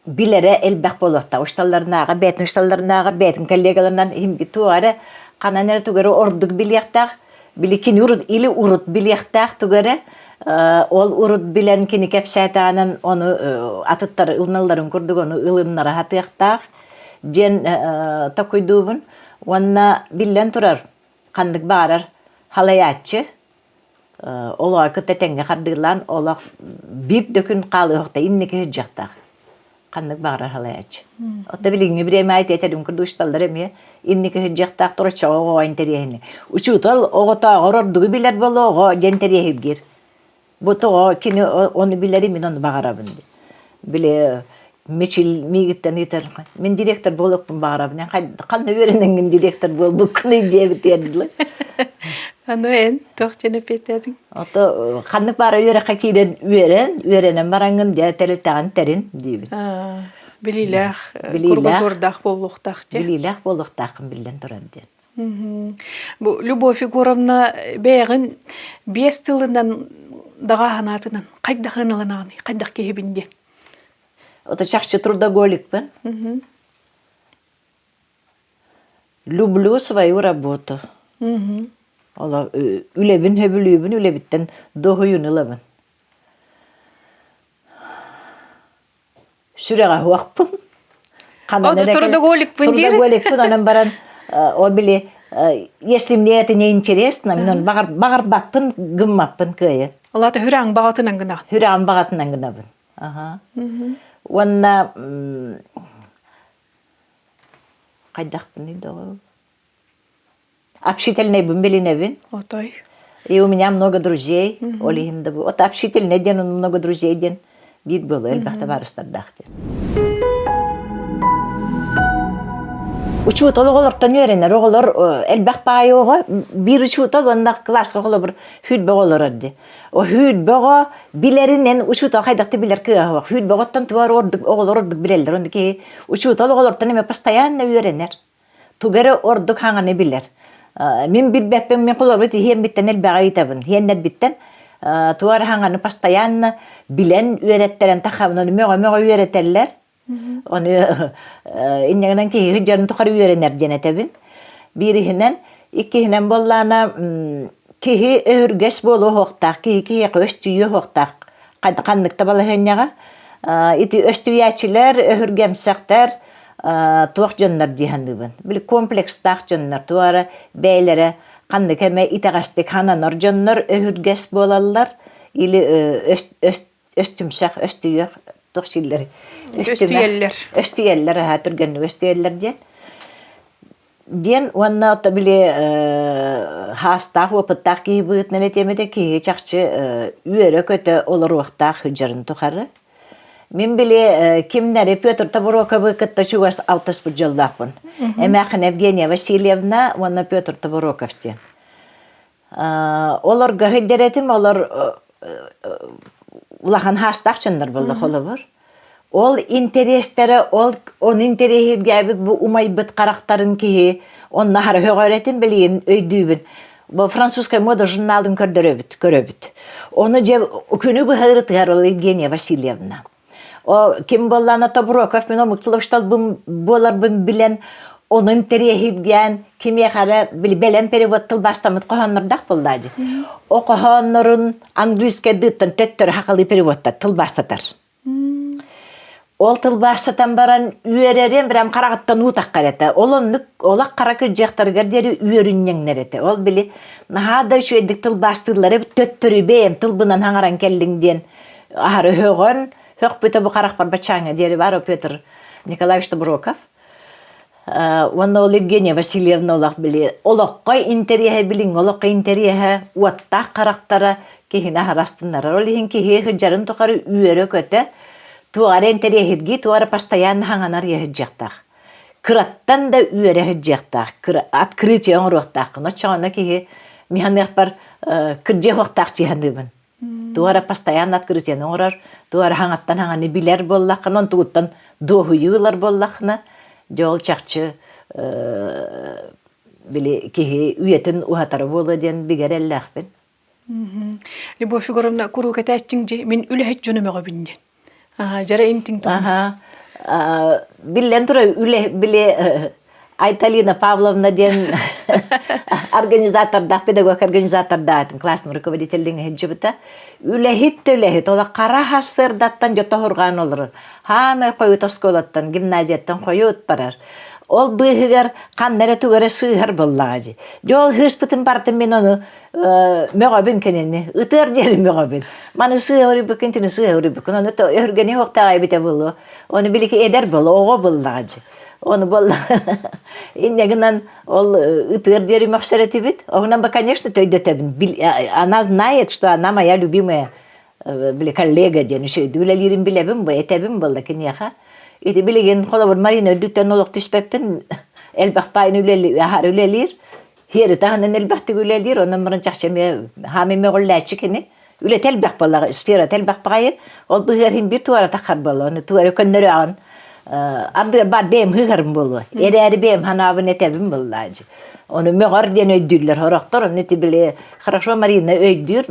билэрэ элбэх буолуохтаах. Учууталларынааҕар, бэйэтин учууталларынааҕар, бэйэтин коллегаларынан туох эрэ ханан эрэ тугу эрэ ордук билиэхтээх, били кини урут или урут билиэхтээх тугу эрэ ол урут билэн кини кэпсээтэҕинэн ону атыттар ылыналларын курдук ону ылыннара сатыахтаах диэн токуйдуубун. Уонна биллэн турар, ханнык баҕарар халайааччы олоҕу кытта тэҥҥэ хардыылаан олох биир да күн хаалыахта инники сылдьыахтаах ханнык баҕарар халайааччы. Оттон билиҥҥи бириэмэ этэрим курдук учууталлар эмиэ инники сылдьыахтаах тураччаҕа оҕоҕо интэриэһини. Учуутал оҕотооҕор ордугу билэр буолуо оҕо дьэ интэриэһиргиир. Бу тоҕо кини ону билэри мин ону баҕарабын диэн. Били Мичил миигиттэн ыытар мин директор буолуохпун баҕарабын ханна үөрэнэҥҥин директор буолбуккунуй диэбитигэр дылы. Аны эн туох диэн эппиэттээтиҥ? Ото ханнык баара үөрэххэ киирэн үөрэн, үөрэнэн бараҥҥын дьэ тэрилтэҕин тэрин диибин. Билиилээх, кругозордаах буолуохтаах диэн. Билиилээх буолуохтааххын биллэн турар диэн. Бу Любовь Егоровна бэйэҕин биэс тылынан даҕа санаатынан хайдах ылынаҕыный, хайдах киһибин диэн? Это чахчы трудоголикпын. Люблю свою работу. Ола үлэбин сөбүлүүбүн, үлэбиттэн дуоһуйууну ылабын. Сүрэҕэ суохпун. Ханан эрэ трудоголикпын диир. Трудоголикпын онон баран о били если мне это не интересно, мин оны баҕарбаппын, гыммаппын кыайан. Ол аата сүрэҕиҥ баҕатынан гынаҕын. Сүрэҕим баҕатынан гынабын. Аха. Уонна хайдахпыный доҕор? Общительнайбын билинэбин. Отой. И у меня много друзей. Ол иһин да бу. Вот общительный диэн много друзей диэн биир буолуо элбэх табаарыстардаах диэн. Учуутал оҕолортон үөрэнэр оҕолор элбэх баайы оҕо биир учуутал уонна кылааска холобур сүүрбэ оҕо олорор дии. О сүүрбэ оҕо билэринэн учуутал хайдах да билэр кыаҕа суох. Сүүрбэ оҕоттон тугар ордук оҕолор ордук билэллэр. Онно киһи учуутал оҕолортон эмиэ постоянно үөрэнэр. Тугу эрэ ордук хаҥаны билэр. Мин билбэппин, мин холобур иһиэммиттэн элбэҕи ыйытабын. Иһиэннэрбиттэн тугу эрэ хаҥаны постоянно билэн үөрэттэрэн тахабын. Ону мөҕө-мөҕө үөрэтэллэр. Ону инньэ гынан киһи сылдьарын тухары үөрэнэр диэн этэбин. Биириһинэн, иккиһинэн буоллаҕына киһи өһүргэс буолуо суохтаах, киһи киһиэхэ өстүйүө суохтаах. Ханнык да балаһыанньаҕа. Ити өстүйээччилэр, өһүргэмсэхтэр туох дьоннор дии саныыбын. Били комплекстаах дьоннор, туора бэйэлэрэ ханнык эмэ итэҕэстик хананар дьоннор өһүргэс буолаллар или өстүмсэх, өстүйүөх туох сииллэр өстүйэллэр. Өстүйэллэр, аһа түргэнник өстүйэллэр диэн. Диэн уонна ото били хаастаах, опыттаах киһи быһыытынан этиэм этэ, киһи чахчы үөрэ-көтө олоруохтаах сылдьарын тухары. Мин били кимнэри Петр Тобуруокабы кытта чугас алтыспыт дьоллоохпун. Эмээхин Евгения Васильевна уонна Петр Тобуроков диэн. Олорго сылдьар этим, олор улахан хаастаах дьоннор буолла холобур. Ол интэриэстэрэ, ол ону интэриэһиргээбит бу умайбыт харахтарын киһи онно аһара сөҕөр этим билигин өйдүүбүн. Бу французская мода журналын көрдөрөбүт, көрөбүт. Ону дьэ күнү быһа ырытыһар ол Евгения Васильевна. О, ким буоллаана Тобуроков мин омук тылышталбын буоларбын билэн, ону интэриэһиргээн, кимиэхэ эрэ бэлэм перевод тылбаастаммыт хоһооннордоох буоллаа дии. О хоһооннорун английскайдыыттан төттөрү хахалыы переводтар тылбаастатар. Ол тылбаастатан баран үөрэрим прям хараҕыттан уу таххар этэ. Ол оннук олох хара кырдьыахтарыгар диэри үөрүнньэҥнэр этэ. Ол били наһаа да үчүгэйдик тылбаастыыллара төттөрү бэйэм тылбынан хаҥаран кэллиҥ диэн аһары өһөҕөн хөхпүтэ бу харахпар баччааҥҥа диэри баар Петр Николаевич Тобуроков. Уонна ол Евгения Васильевна олох били олоххо интэриэһэ билиҥҥи олоххо интэриэһэ уоттаах харахтара киһини аһара астыннарар. Ол иһин киһи сылдьарын тухары үөрэ-көтө туох эрэ интэриэһиргии, туох эрэ постоянно хаҥанар сылдьыахтаах. Кыраттан да үөрэ сылдьыахтаах, открытие оҥоруохтааххын. Оччоҕуна киһи миһаныахпар кырдьыах уохтаах дии саныыбын. Туох эрэ постоянно открытиены оҥорор, туох эрэ хаҥаттан хаҥаны билэр буоллаххына, онтугуттан дуоһуйуу ылар буоллаххына, дьэ ол чахчы били киһи үйэтин уһатара буолуо диэн бигэ эрэллээхпин. Любовь Егоровна куруук этээччиҥ дьи мин үлэһит дьону мөҕөбүн диэн. Дьара интиҥ Аха. Биллэн турар, үлэ били Айталина Павловна диэн организатордаах, педагог организатордаах классный руководителлиҥ сылдьыбыта. Үлэһит да үлэһит, ола хара сарсыардаттан дьото хурҕаан олорор. Хаамай хойут оскуолаттан, гимназияттан хойут барар. Ол быыһыгар ханна эрэ тугу эрэ сыыһар буоллаҕа дии. Дьэ ол сыыспытын бартым мин ону мөҕөбүн кинини, ытыар диэри мөҕөбүн. Маны сыыһа уруйбуккун, итини сыыһа уруйбуккун. Ону өһүргэни уохтааҕа эбитэ буолуо. Ону билики эдэр буолуо, оҕо буоллаҕа дии. Ону буолла инньэ гынан ол ытыар диэри мөхсөр этибит. Оһунан ба, конечно, төйдөтөбүн. Она знает, что она моя любимая били коллега диэн үчүгэйдик үлэлиирин билэбин бу этэбин буолла киниэхэ. Ити билигин холобур Марина үрдүттэн олох түспэппин элбэх паайын үлэлиир. Хиэри таһынан элбэхтик үлэлиир, онон баран чахчы эмиэ хаамый мөҕүллээччи кини. Үлэтэ элбэх буоллаҕа, сферата элбэх баҕайы. Ол быһыар иһин биир туора таххар буолла, ону туора көннөрөөҕүн ардыгар баар бэйэм ыһыһарым буолуо. Эрээри бэйэм ханаабын этэбин буоллаа дьи. Ону мөҕөр диэн өйдүүллэр сорохтор, ону ити били хорошо Марина өйдүүр,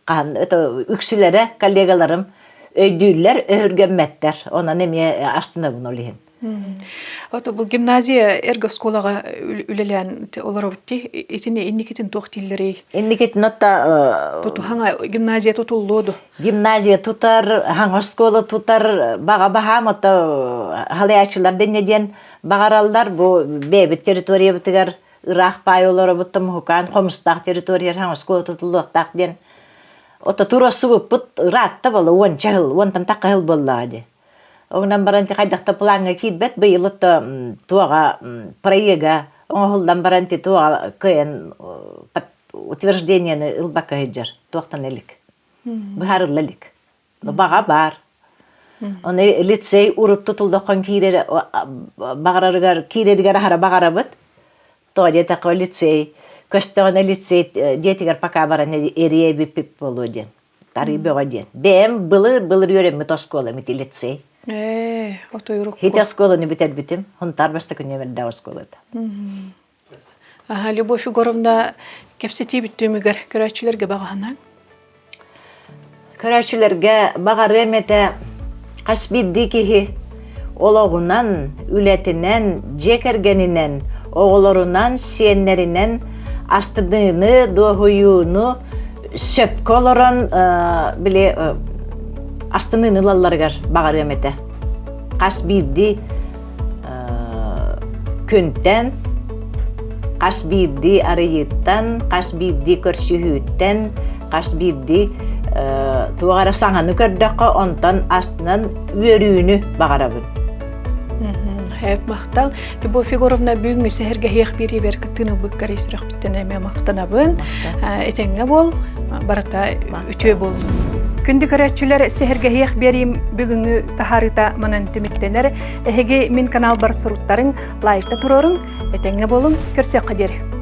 хаһан это үксүлэрэ коллегаларым өйдүүллэр, өһүргэммэттэр. Онон эмиэ астынабын ол иһин. Ото бу гимназия эргэ оскуолаҕа үлэлээн олоробут дии. Итини инникитин туох дииллэрий? Инникитин отта Тутуһаҥа гимназия тутуллуо ду? Гимназия тутар, хаҥа оскуола тутар баҕа баһаам ото халыйааччылар дэннэ диэн баҕараллар. Бу бэйэбит территориябытыгар ыраах паай олоробут Томуһукаан хомустаах территорияр хаҥа оскуола тутуллуохтаах диэн ото туруорсубуппут ыраатта буолла уонча сыл, уонтан тахха сыл буоллаҕа дии. Онон баран хайдах да плаҥҥа киирбэт быйыл отто туоҕа проега оҥоһуллан баран ти туоҕа кыайан утверждениены ылбакка сылдьар туохтан илик быһаарылла илик баҕа баар Ону лицей урут тутуллоххон киирэр баҕарарыгар киирэригэр аһара баҕарабыт тоҕо диэтэххэ лицей көстөҕүнэ лицей дьиэтигэр пока баран эрийэ эбиппит буолуо диэн Тарыы бөҕө диэн. Бэйэм былыр-былыр үөрэммит оскуолам ити лицей. Ээ, отуйрукку. Хит оскуоланы бүтэрбитим. Хунтаар бастакы нүөмэрдээх оскуолата. Аха, Любовь Егоровна кэпсэтиибит түмүгэр көрөөччүлэргэ баҕаһынан. Көрөөччүлэргэ баҕарыам этэ хас биирдии киһи олоҕунан, үлэтинэн, дьиэ кэргэнинэн, оҕолорунан, сиэннэринэн астыныыны, дуоһуйууну сөпкө олорон били. астыныыны ылалларыгар баҕарыам этэ. Хас биирдии күнтэн, хас биирдии арыйыыттан, хас биирдии көрсүһүүттэн, хас биирдии туох эрэ саҥаны көрдөххө, онтон астынан үөрүүнү баҕарабын. Хэп махтал. Любовь Егоровна бүгүҥҥү сэһэргэһиэх биэриибэр кыттыын ылбыккар сүрэхпиттэн эмиэ махтанабын. Этэҥҥэ буол, барыта үтүө буоллун. Күндү көрөөччүлэр, сэһэргэһиэх биэриим бүгүҥҥү таһаарыыта манан түмүктэнэр. Эһиги мин каналбар суруттарыҥ, лайкта туруоруҥ, этэҥҥэ буолуҥ, көрсүөххэ диэри.